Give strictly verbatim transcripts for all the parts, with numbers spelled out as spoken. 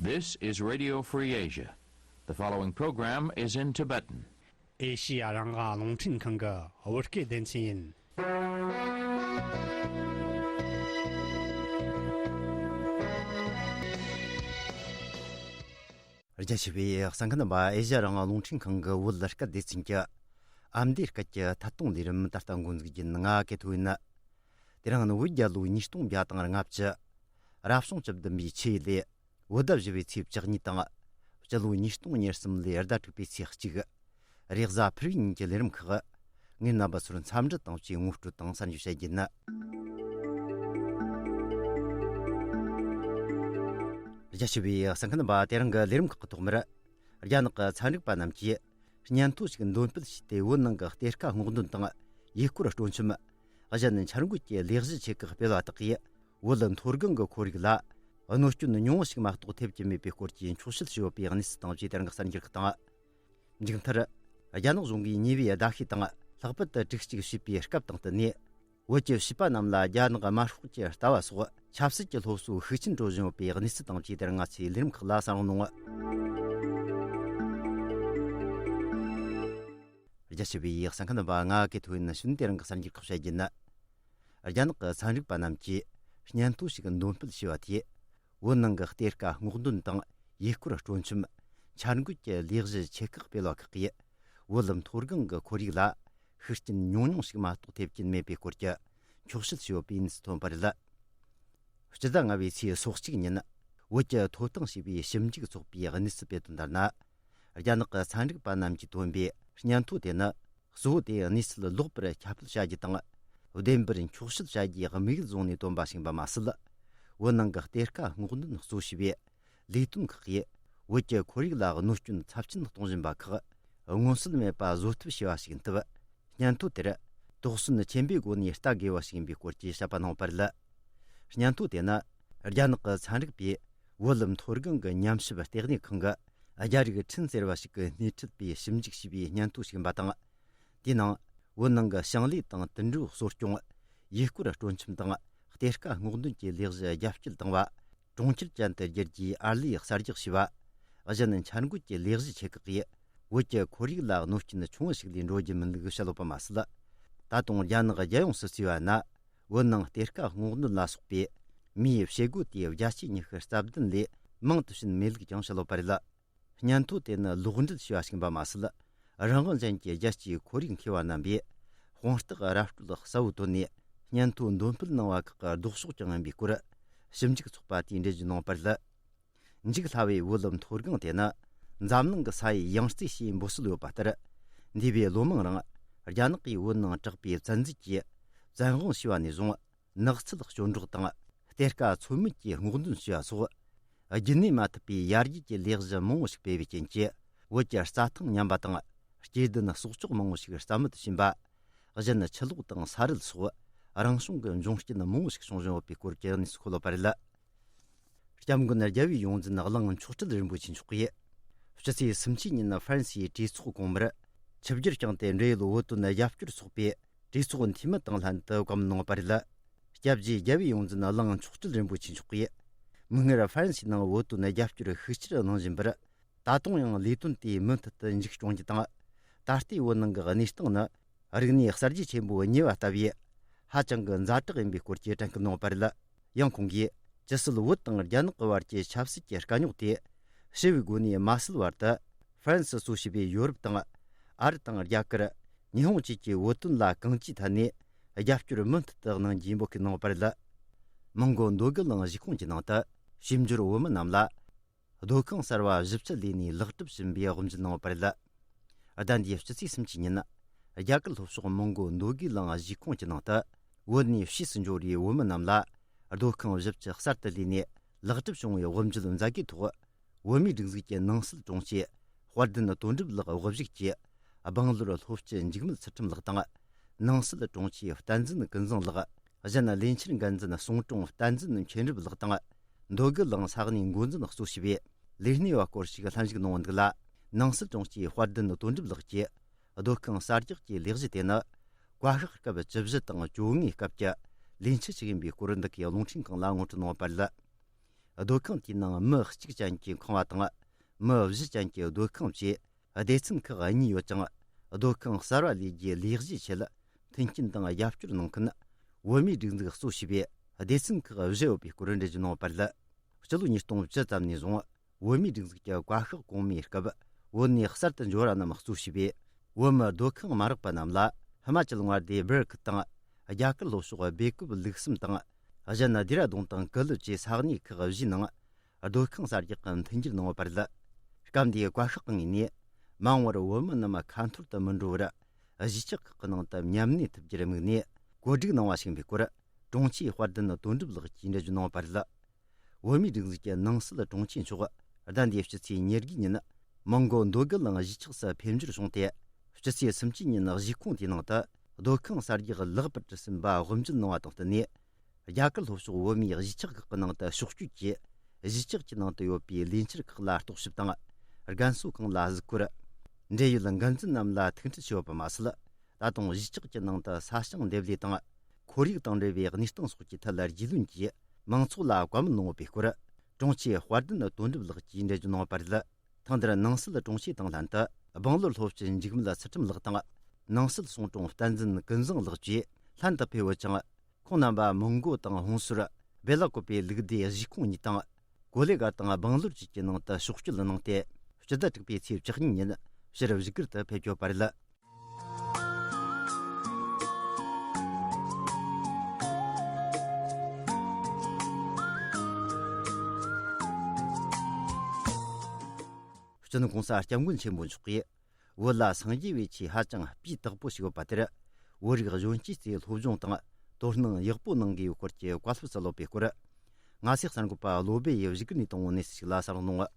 This is Radio Free Asia. The following program is in Tibetan. ཨེ་ཤི་ཡ་རང་དབང་རླུང་འཕྲིན་ཁང་གི་བོད་སྐད་སྡེ་ཚན་ཡིན། རྒྱ་ཆེ་བའི་གསན་མཁན་རྣམ་པ། ཨེ་ཤི་ཡ་རང་དབང་རླུང་འཕྲིན་ཁང་གི་བོད་སྐད་སྡེ་ཚན་གྱི་ཨ་མདོའི་སྐད་ཀྱི་ཐད་གཏོང་ལས་རིམ་ད་ལྟ་འགོ་འཛུགས་རྒྱུ་ཡིན། ང་ཀེ་ཐོ་ཡིན། དེ་རིང་ནི་བོད་རྒྱལ་ལོ་ཉིས་སྟོང་བརྒྱ་དང་ལྔ་བཅུ། རབ་བྱུང་བཅུ་བདུན་པའི་ཆུ་ཡོས་ལོའི་བོད་ཟླ་བཞི་པའི་ཚེས་བཅུ་གཉིས་དང་། སྤྱི་ལོ་ཉིས་སྟོང་ཉེར་གསུམ་ལོའི་ཟླ་དྲུག་པའི་ཚེས་གཅིག་རེས་གཟའ་ཕུར་བུའི་ཉིན་གྱི་ལས་རིམ་ཁག་ངས་རྣམ་པ་ཚོར་འཚམས་འདྲི་དང་བཅས་ངོ་སྤྲོད་དང་གསར་འགྱུར་བཤད་རྒྱུ་ཡིན། རྒྱ་ཆེ་བའི་གསན་མཁན་རྣམ་པ། དེ་རིང་གི་ལས་རིམ་ཁག་གི་ཐོག་མར། རྒྱ་ནག་གི་ཚན་རིག་པ་རྣམས་ཀྱིས་སྙན་ཐོ་ཞིག་འདོན་སྤེལ་བྱས་ཏེ། བོད་ནང་གི་གཏེར་ཁ་སྔོག་འདོན་དང་ཡུལ་སྐོར་སྤྲོ་འཆམ། གཞན་འཆར་འགོད་ཀྱི་ལས་གཞི་ཆེ་ཁག་སྤེལ་བ་དག་གིས། བོད་མཐོ་སྒང་གི་ཁོར་ཡུག་ལ་གནོད་སྐྱོན་ཉུང་ངུ་ཞིག་མ་གཏོགས་ཐེབས་ཀྱི་མེད་པའི་སྐོར་གྱི་འཁྱོག་བཤད་བྱས་ཡོད་པའི་གནས་ཚུལ་དང་བཅས་དེ་རིང་གི་གསར་འགྱུར་ཁག་དང་། མཇུག་མཐར། རྒྱ་ནག་གཞུང་གིས་ཉེ་བའི་ཟླ་ཤས་དང་ལྷག་པར་དུ་དྲུག་གཅིག་བྱས་པའི་སྐབས་དང་བསྟུན་ནས། བོད་ཀྱི་བྱིས་པ་རྣམས་ལ་རྒྱ་ནག་དམར་ཤོག་གི་ལྟ་བ་སོགས་ཆབ་སྲིད་ཀྱི་སློབ་གསོ་ཤུགས་ཆེན་སྤྲོད་བཞིན་ཡོད་པའི་གནས་ཚུལ་དང་བཅས་དེ་རིང་ང་ཚོའི་ལས་རིམ་ཁག་ལ་གསན་རོགས་གནང་། རྒྱ་ཆེ་བའི་གསན་མཁན་རྣམ་པ། ང་ཀེ་ཐོ་ཡིན། ཞུ་ནི་དེ་རིང་གི་གསར་འགྱུར་ཁག་བཤད་རྒྱུ་ཡིན། རྒྱ་ནག་གི་ཚན་རིག་པ་རྣམས་ཀྱིས་སྙན་ཐོ་ཞིག་འདོན་སྤེལ་བྱས་པ་དེས། བོད་ནང་གི་གཏེར་ཁ་སྔོག་འདོན་དང་ཡུལ་སྐོར་སྤྲོ་འཆམ། འཆར་འགོད་ཀྱི་ལས་གཞི་ཆེ་ཁག་སྤེལ་བ་ཁག་གིས། བོད་མཐོ་སྒང་གི་ཁོར་ཡུག་ལ་ཤུགས་རྐྱེན་ཉུང་ཉུང་ཞིག་མ་གཏོགས་ཐེབས་ཀྱིན་མེད་པའི་སྐོར་གྱི་འཁྱོག་བཤད་བྱས་ཡོད་པའི་གནས་ཚུལ་ཐོན་པ་རེད། སྤྱི་ཟླ་ལྔ་པའི་ཚེས་སོ་གཅིག་ཉིན། བོད་ཀྱི་ཐོབ་ཐང་ཞེས་པའི་ཞིབ་འཇུག་ཚོགས་པས་གནས་ཚུལ་སྤེལ་དོན་ལྟར་ན། རྒྱ་ནག་གི་ཚན་རིག་པ་རྣམས་ཀྱིས་བཏོན་པའི་སྙན་ཐོ་དེ་ནི། གཙོ་བོ་དེ་གནས་ཚུལ་ལོག་པར་ཁྱབ་སྤེལ་བྱ་རྒྱུ་དང་། བདེན་པར་འཁྱོག་བཤད་བྱ་རྒྱུའི་དམིགས་ཡུལ་བཟུང་ནས་བཏོན་པ་ཞིག་ཡིན་པ་མ་ཟད། བོད་ནང་གི་གཏེར་ཁ་སྔོག་འདོན་གཙོ་བྱས་པའི་ལས་དོན་ཁག་གིས། བོད་ཀྱི་ཁོར་ཡུག་ལ་གནོད་སྐྱོན་ཚབས་ཆེན་གཏོང་བཞིན་པ་ཁག་མངོན་གསལ་མེད་པ་བཟོ་ཐབས་བྱས་པ་ཞིག་ཡིན་སྟབས། སྙན་ཐོ་དེར་དོགས་ཟོན་ཆེན་པོའི་སྒོ་ནས་ལྟ་དགོས་པ་ཞིག་ཡིན་པའི་སྐོར་གྱི་བཤད་པ་གནང་བ་རེད། སྙན་ཐོ་དེ་ནི་རྒྱ་ནག་གི་ཚན་རིག་པས་བོད་མཐོ་སྒང་གི་ཉམས་ཞིབ་ལྟེ་གནས་ཁང་གི་རྒྱ་རིགས་ཁྲིན་ཟེར་བ་ཞིག་གིས་སྣེ་ཁྲིད་པའི་ཞིབ་འཇུག་བྱས་པའི་སྙན་ཐོ་ཞིག་ཡིན་པ་དང་། དེའི་ནང་བོད་ནང་གི་ཞིང་ལས་དང་དུད་འགྲོ་གསོ་སྐྱོང་། ཡུལ་སྐོར་སྤྲོ་འཆམ་དང་གཏེར་ཁ་སྔོག་འདོན་གྱི་ལས་གཞི་རྒྱ་སྐྱེད་བཏང་བ། གྲོང་ཁྱེར་ཅན་དུ་བསྒྱུར་རྒྱུའི་ཨར་ལས་གསར་རྒྱག་བྱས་པ། གཞན་འཆར་འགོད་ཀྱི་ལས་གཞི་ཆེ་ཁག་གིས་བོད་ཀྱི་ཁོར་ཡུག་ལ་གནོད་སྐྱོན་ཆུང་ངུ་ཞིག་ལས་འགྲོ་རྒྱུ་མིན་ལུགས་བཤད་ཡོད་པ་མ་ཟད། ད་དུང་རྒྱ་ནག་རྒྱལ་ཡོངས་སུ་བརྩིས་པ་ན། བོད་ནང་གཏེར་ཁ་སྔོག་འདོན་ལ་སོགས་པའི་མིའི་བྱེད་སྒོ་དེའི་བརྒྱ་ཆའི་ཉི་ཤུ་རྩ་བདུན་ལས་མང་དུ་ཕྱིན་མེད་ལུགས་ཀྱང་བཤད་ཡོད་པ་རེད། སྙན་ཐོ་དེ་ནི་ལོག་འགྲེལ་བྱས་པ་ཞིག་ཡིན་པ་མ་ཟད། རང་དབང་ཅན་གྱི་རྒྱལ་སྤྱིའི་ཁོར་ཡུག་མཁས་པ་རྣམ་པས་དཔང་རྟགས་ར་སྤྲོད་གསལ་བོ་བཏོན་ནས་སྙན་ཐོ་འདོན་སྤེལ་གནང་བ་ཁག་གི་ལྡོག་ཕྱོགས་ཀྱང་ཡིན་པའི་སྐོར་ཞིབ་འཇུག་ཚོགས་པ་དེས་འགྲེལ་བརྗོད་གནང་བ་རེད། འཇིག་སླ་བའི་བོད་མཐོ་སྒང་དེ་ནི་འཛམ་གླིང་གི་ས་ཡི་ཡང་རྩེ་ཞེས་འབོད་སྲོལ་ཡོད་པ་ལྟར། འདས་པའི་ལོ་མང་རིང་རྒྱ་ནག་གིས་བོད་ནང་དྲག་པོའི་བཙན་འཛུལ་གྱིས་བཙན་དབང་བྱས་པ་ནས་བཟུང་། ནགས་ཚལ་སྐྱོན་འབྲོག་དང་གཏེར་ཁ་ཚོད་མེད་ཀྱིས་སྔོག་འདོན་བྱས་པ་སོགས། རྒྱུན་གནས་མ་ཐུབ་པའི་ཡར་རྒྱས་ཀྱི་ལས་གཞི་མང་བོ་ཞིག་སྤེལ་བའི་རྐྱེན་གྱིས། བོད་ཀྱི་རྩྭ་ཐང་ཉམས་པ་དང་། སྐྱེ་ལྡན་གསོག་འཇོག་མང་བོ་ཞིག་རྩ་མེད་དུ་ཕྱིན་པ། གཞན་ཆུ་ལོག་དང་ས་རུད་སོགས་རང་བྱུང་གི་འབྱུང་རྐྱེན་མང་བོ་ཞིག་བྱུང་བཞིན་ཡོད་པའི་སྐོར་གྱི་གནས་ཚུལ་འཁོད་ཡོད་པ་རེད། སྐྱབས་མགོན་རྒྱལ་བའི་ཡོངས་འཛིན་གླིང་མཆོག་སྤྲུལ་རིན་པོ་ཆེ་མཆོག་གིས། ཕྱི་ཚེས་སུམ་ཅུ་ཉིན་ཧྥ་རན་སིའི་གྲོས་ཚོགས་གོང་མར། ཆིབས་བསྒྱུར་བསྐྱངས་ཏེ། འབྲེལ་ཡོད་བོད་དོན་རྒྱབ་སྐྱོར་ཚོགས་པའི་གྲོས་ཚོགས་འཐུས་མི་དང་ལྷན་དུ་བཀའ་མོལ་གནང་བ་རེད། སྐྱབས་རྗེ་རྒྱལ་བའི་ཡོངས་འཛིན་གླིང་མཆོག་སྤྲུལ་རིན་པོ་ཆེ་མཆོག་གིས། མིག་སྔར་ཧྥ་རན་སིའི་ནང་བོད་དོན་རྒྱབ་སྐྱོར་ཤུགས་ཆེར་གནང་བཞིན་པར། ད་དུང་ཡང་ལས་དོན་དེ་མུ་མཐུད་དུ་མཇུག་སྐྱོང་རྒྱུ་དང་། ད་ལྟའི་བོད་ནང་གི་གནས་སྟངས་ནི། རིག་གནས་གསར་བརྗེ་ཆེན་པོའི་ཉེས་པ་ལྟ་བུའི་ཧ་ཅང་གི་ཛ་དྲག་ཡིན་པའི་སྐོར་གྱི་དྲན་སྐུལ་གནང་བ་རེད། ཡང་ཁོང་གིས། ཇི་སྲིད་བོད་དང་རྒྱ་ནག་གི་བར་གྱི་ཆབ་སྲིད་ཀྱི་དཀའ་རྙོག་དེ་ཞི་བའི་སྒོ་ནས་མ་སེལ་བར་དུ། ཧྥ་རན་སི་གཙོ་བྱས་པའི་ཡོ་རོབ་དང་། ཨ་རི་དང་རྒྱ་གར། ཉི་ཧོང་བཅས་ཀྱིས་བོད་དོན་ལ་གང་ཅིའི་ཐད་ནས་རྒྱབ་སྐྱོར་མུ་མཐུད་དུ་གནང་རྒྱུའི་འབོད་སྐུལ་གནང་བ་རེད། མོན་གོ་མདོ་སྒུག་གླིང་གཞིས་ཁོངས་ཀྱི་ནང་དུ་ཞིབ་འཇུག་བོད་མི་རྣམས་ལ། སྡོད་ཁང་གསར་བ་བཞི་བཅུ་ལས་གནས་ལེགས་གྲུབ་ཕྱིན་པའི་དབུ་འབྱེད་གནང་བ་རེད། ཟླ་འདིའི་སྤྱི་ཚེས་སུམ་ཅུ་ཉིན། རྒྱ་གར་ལྷོ་ཕྱོགས་མོན་གོ་མདོ་སྒུག་གླིང་གཞིས་ཁོངས་ཀྱི་ནང་དུ། བོད་ནས་ཕྱིས་སུ་འབྱོར་བའི་བོད་མི་རྣམས་ལ། སྡོད་ཁང་བཞི་བཅུ་གསར་དུ་ལས་ནས་ལེགས་གྲུབ་བྱུང་བའི་དབུ་འབྱེད་མཛད་སྒོའི་ཐོག་བོད་མིའི་སྒྲིག་འཛུགས་ཀྱི་ནང་སྲིད་དྲུང་ཆེ། དཔལ་ལྡན་དོན་གྲུབ་ལགས་དབུ་བཞུགས་ཀྱིས། སྦེང་ལོར་ལྷོ་སྤྱི་འཇིགས་མེད་ཚུལ་ཁྲིམས་ལགས་དང་། ནང་སྲིད་དྲུང་ཆེ་བསྟན་འཛིན་ཀུན་བཟང་ལགས། གཞན་ལས་འཆར་འགན་འཛིན་གསུང་དྲུང་བསྟན་འཛིན་མཁྱེན་རབ་ལགས་དང་། མདོ་སྒུག་གླིང་ས་གནས་འགོ་འཛིན་གཙོ་བྱས་པའི་ལས་སྣེ་བ་སྐོར་ཞིག་ལྷན་ཞུགས་གནང་བ་འདུག་ལ། ནང་སྲིད་དྲུང་ཆེ་དཔལ་ལྡན་དོན་གྲུབ་ལགས་ཀྱིས། སྡོད་ཁང་གསར་རྒྱག་གི་ལས་གཞི་དེ་ནི། བཀའ་ཤག་སྐབས་བཅུ་བཞི་དང་བཅོ་ལྔའི་སྐབས་ཀྱི་ལས་འཆར་ཞིག་ཡིན་པའི་སྐོར། འདི་གའི་རླུང་འཕྲིན་ཁང་ལ་ངོ་སྤྲོད་གནང་བ་རེད། སྡོད་ཁང་དེའི་ནང་མི་གཅིག་ཅན་གྱི་ཁང་བ་དང་། མི་བཞི་ཅན་གྱི་སྡོད་ཁང་བཅས་སྡེ་ཚན་ཁག་གཉིས་ཡོད་ཅིང་། སྡོད་ཁང་གསར་བ་ལས་རྒྱུའི་ལས་གཞིའི་ཆེད་མཐུན་རྐྱེན་དང་རྒྱབ་སྐྱོར་གནང་མཁན་བོད་མིའི་སྒྲིག་འཛུགས་གཙོ་བྱས་པའི་སྡེ་ཚན་ཁག་བཞི་ཡོད་པའི་སྐོར་འགྲེལ་བརྗོད་གནང་བ་རེད། སྤྱི་ལོ་ཉིས་སྟོང་བཅུ་ཙམ་ནས་བཟུང་བོད་མིའི་སྒྲིག་འཛུགས་ཀྱི་བཀའ་ཤག་གོང་མའི་སྐབས་བོད་ནས་གསར་དུ་འབྱོར་བ་རྣམས་གཙོ་བྱས་པའི་བོད་མི་སྡོད་ཁང་མ་རག་པ་རྣམས་ལ་ཧི་མ་ཅལ་མངའ་སྡེའི་སྦིར་ཁུལ་དང་། རྒྱ་གར་ལྷོ་ཕྱོགས་སྦེ་ཀུབ་ལུགས་གསུམ་དང་། གཞན་སྡེ་ར་ལྡུན་དང་ཀུ་ལུ་བཅས་ས་གནས་ཁག་བཞིའི་ནང་སྡོད་ཁང་གསར་རྒྱག་གི་མཐུན་འགྱུར་གནང་ཡོད་པ་རེད། སྐབས་འདིའི་བཀའ་ཤག་གི་ངོས་ནས་མ་འོངས་པར་བོད་མི་རྣམས་ཁ་འཐོར་དུ་མི་འགྲོ་བར་གཞིས་ཆགས་ཁག་གི་ནང་དུ་མཉམ་གནས་ཐུབ་རྒྱུར་དམིགས་ནས་བཀོད་སྒྲིག་གནང་བ་ཞིག་ཡིན་པའི་སྐོར་དྲུང་ཆེ་དཔལ་ལྡན་དོན་གྲུབ་ལགས་ཀྱིས་འགྲེལ་བརྗོད་གནང་ཡོད་པ་རེད། བོད་མིའི་སྒྲིག་འཛུགས་ཀྱི་ནང་སྲིད་དྲུང་ཆེ་མཆོག་ཟླ་འདིའི་ཕྱི་ཚེས་ཉེར་དགུའི་ཉིན་མོན་གྷོ་འདོད་རྒུ་གླིང་གཞིས་ཆགས་སུ་ཕེབས་འབྱོར་བྱུང་སྟེ། ཕྱི་ཚེས་སུམ་ཅུའི་ཉིན་གཞིས་ཁོངས་དེའི་ནང་དུ་སྡོད་ཁང་གསར་རྒྱག་ལེགས་པར་ཟིན་པ་དབུ་འབྱེད་གནང་བ་དང་བསྟུན་ནས། རྒྱ་གར་ལྷོ་ཕྱོགས་བོད་མིའི་གཞིས་ཆགས་ཁག་གི་ནང་དུ་ཕྱོགས་བསྐྱོད་ཀྱིས་གཞིས་ཆགས་ཀྱི་ནང་དུ་ཡོད་པའི་ལས་འཆར་ཁག་ལ་རྟོག་ཞིབ་དང་། རྒན་གསོ་ཁང་ལ་གཟིགས་སྐོར། འབྲེལ་ཡོད་འགན་འཛིན་རྣམས་ལ་ཐུག་འཕྲད་བྱས་ཡོད་པ་མ་ཟད། ད་དུང་གཞིས་ཆགས་ཀྱི་ནང་དུ་ས་ཞིང་འདེབས་ལས་དང་། ཁོར་ཡུག་དང་འབྲེལ་བའི་གནས་སྟངས་སོགས་ཀྱི་ཐད་ལ་རྒྱུས་ལོན་གྱིས་མང་ཚོགས་ལ་བཀའ་མོལ་གནང་ཡོད་པའི་སྐོར། དྲུང་ཆེ་དཔལ་ལྡན་དོན་གྲུབ་ལགས་ཀྱིས་འགྲེལ་བརྗོད་གནང་བ་རེད། ཐེངས་འདིར་ནང་སྲིད་དྲུང་ཆེ་དང་ལྷན་དུ་སྦང་ལོར་སློབ་སྤྱི་འཇིགས་མེད་ཚུལ་ཁྲིམས་ལགས་དང་། ནང་སྲིད་སྲུང་སྐྱོང་བསྟན་འཛིན་ཀུན་བཟང་ལགས་བཅས་ལྷན་དུ་ཕེབས་ཡོད་ཅིང་། ཁོང་རྣམ་པ་མོན་གྷོ་དང་ཧོན་སུར། སྦེ་ལ་ཀོ་པའི་ལུགས་བསྡུའི་གཞིས་ཁོངས་གཉིས་དང་། གོ་ལེ་གར་དང་སྦང་ལོར་བཅས་ཀྱི་ནང་དུ་ཕྱོགས་བསྐྱོད་གནང་སྟེ། སྤྱི་ཟླ་དྲུག་པའི་ཚེས་བཅུ་གཉིས་ཉིན་ཕྱིར་བཞུགས་སྒར་དུ་ཕེབས་ཡོད་པ་རེད། སྤྱི་ནོར་༸གོང་ས་༸སྐྱབས་མགོན་ཆེན་པོ་མཆོག་གིས། བོད་ལ་སངས་རྒྱས་པའི་ཆོས་ཧ་ཅང་སྤུས་དག་པོ་ཞིག་ཡོད་པ་དེར། བོད་རིགས་གཞོན་སྐྱེས་ཚོས་སློབ་སྦྱོང་དང་དོ་སྣང་ཡག་པོ་གནང་དགོས་ཡོད་སྐོར་གྱི་བཀའ་སློབ་སྩལ་ཡོད་པའི་སྐོར། ང་ཚོའི་གསར་འགོད་པ་བློ་སྦེ་ཡིས་བཞུགས་སྒར་ནས་བཏང་བའི་གནས་ཚུལ་ཞིག་ལ་གསན་རོགས་གནང་།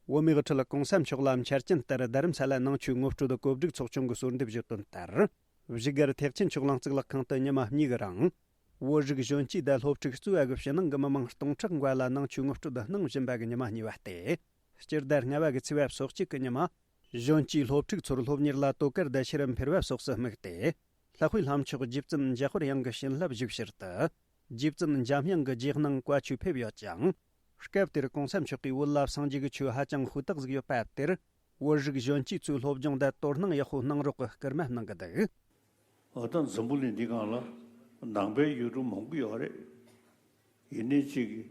བོད་མིའི་དབུ་ཁྲིད་༸གོང་ས་མཆོག་ལ་འཆར་ཅན་ལྟར་རྡ་རམ་ས་ལ་ནང་ཆོས་ངོ་སྤྲོད་གོ་སྒྲིག་ཚོགས་ཆུང་གིས་གསོལ་འདེབས་ཞུས་དོན་ལྟར། བཞུགས་སྒར་ཐེག་ཆེན་ཆོས་གླིང་གཙུག་ལག་ཁང་དུ་ཉི་མ་གཉིས་ཀྱི་རིང་། བོད་རིགས་གཞོན་སྐྱེས་དང་སློབ་ཕྲུག་གཙོས་པ་གི་ཕྱི་ནང་གི་མི་མང་སྟོང་ཕྲག་འགའ་ལ་ནང་ཆོས་ངོ་སྤྲོད་གནང་བཞིན་པ་གི་ཉི་མ་གཉིས་པ་སྟེ། སྤྱི་ཟླ་ལྔ་པ་གི་ཚེས་པ་སོ་གཅིག་གི་ཉི་མ། གཞོན་སྐྱེས་སློབ་ཕྲུག་ཚོར་སློབ་གཉེར་ལ་དོ་ཁུར་དང་ཤེས་རབ་འཕེལ་བ་སོགས་སུ་དམིགས་ཏེ། ལྷག་པའི་ལྷ་མཆོག་རྗེ་བཙུན་འཇམ་དཔལ་དབྱངས་ཀྱི་བྱིན་རླབས་ཞུགས་ཕྱིར་དུ། རྗེ་བཙུན་འཇམ་དབྱངས་ཀྱི་རྗེས་གནང་བཀའ་ཆོས་ཕེབས་ཡོད་ཅིང་། སྐབས་དེར་༸གོང་ས་མཆོག་གིས་བོད་ལ་སངས་རྒྱས་ཀྱི་ཆོས་ཧ་ཅང་ཧུར་ཐག་ཟིག་ཡོད་པ་དེར། བོད་རིགས་གཞོན་སྐྱེས་ཚོས་སློབ་སྦྱོང་དང་དོ་སྣང་ཡག་པོ་གནང་རོགས་ཀྱི་སྐུལ་མ་གནང་གི་འདུག། འོ་ད་འཛམ་བུ་གླིང་འདི་སྒང་ལ་ནང་པའི་ཡུལ་གྲུ་མང་པོ་ཡོད་རེད། ཡིན་ནའི་གཅིག་གིས་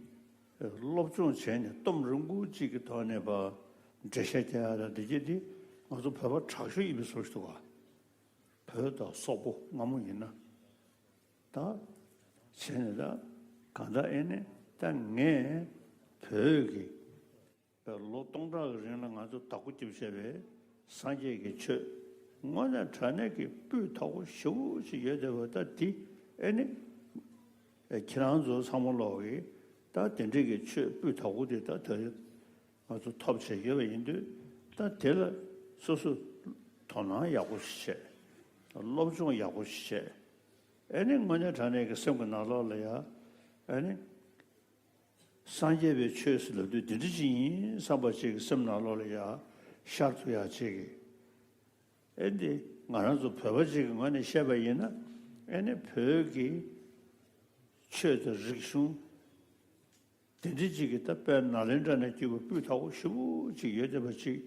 སློབ་སྦྱོང་བྱས་ནས་གཏུམ་རིང་པོ་གཅིག་གི་ཐོག་ནས་པ་འགྲེལ་བཤད་རྒྱག་ཡ་ལ་འདི་གྱད་འདི་ང་ཚོ་བོད་པ་དྲག་ཤོས་ཡིན་པའི་བཟོ་ཞིག་འདུག་ག། བོད་དང་སོག་པོ་སྔ་མོ་ཡིན་ན། ད་བྱས་ནས་ད་གང་ལྟར་ཨེ་ནས་ད་ངས་བོད་ཀྱི་ལོ་སྟོང་ཕྲག་གི་རིང་ལ་ང་ཚོ་བདག་པོ་རྒྱབ་བྱས་པའི་སངས་རྒྱས་ཀྱི་ཆོས་དངོས་གནས་དྲང་གནས་ཀྱི་སྤུས་དག་པོ་ཞེ་པོ་ཅིག་ཡོད་བསྡད་པ་ད་འདི་ཨེ་ནི་ཁྱེད་རང་ཚོ་ཚང་མ་ལོག་གིས་ད་དེ་འདྲས་ཀྱི་ཆོས་སྤུས་དག་པོ་དེ་ད་ད་རེས་ང་ཚོ་ཐོབ་བྱས་ཡོད་པ་ཡིན་དུས་ད་དེ་ལ་སོ་སོ་དོ་སྣང་ཡག་པོ་ཞིག་བྱས། སློབ་སྦྱོང་ཡག་པོ་ཞིག་བྱས། ཨེ་ནི་དངོས་གནས་དྲང་གནས་ཀྱི་སེམས་ཀྱི་ནང་ལོགས་ལ་ཡ་ཨེ་ནི། སངས་རྒྱས་པའི་ཆོས་ཟེར་ལབ་དུས་འདི་འདྲ་ཅིག་ཡིན་བསམ་པ་ཅིག་གི་སེམས་ནང་ལོགས་ལ་ཡ་ཤར་ཐུབ་ཡག་ཅིག་གི། ཨེ་འདི་ང་རང་ཚོ་བོད་པ་ཅིག་གི་ངོས་ནས་བཤད་པ་ཡིན་ན་ཨེ་ནི་བོད་ཀྱི་ཆོས་དང་རིག་གཞུང་དེ་འདྲ་ཅིག་གི་ད་དཔེ་ནཱ་ལེནྡྲ་ནས་བརྒྱུད་པའི་སྤུས་དག་པོ་ཞེ་པོ་ཅིག་ཡོད་བསྡད་པ་ཅིག་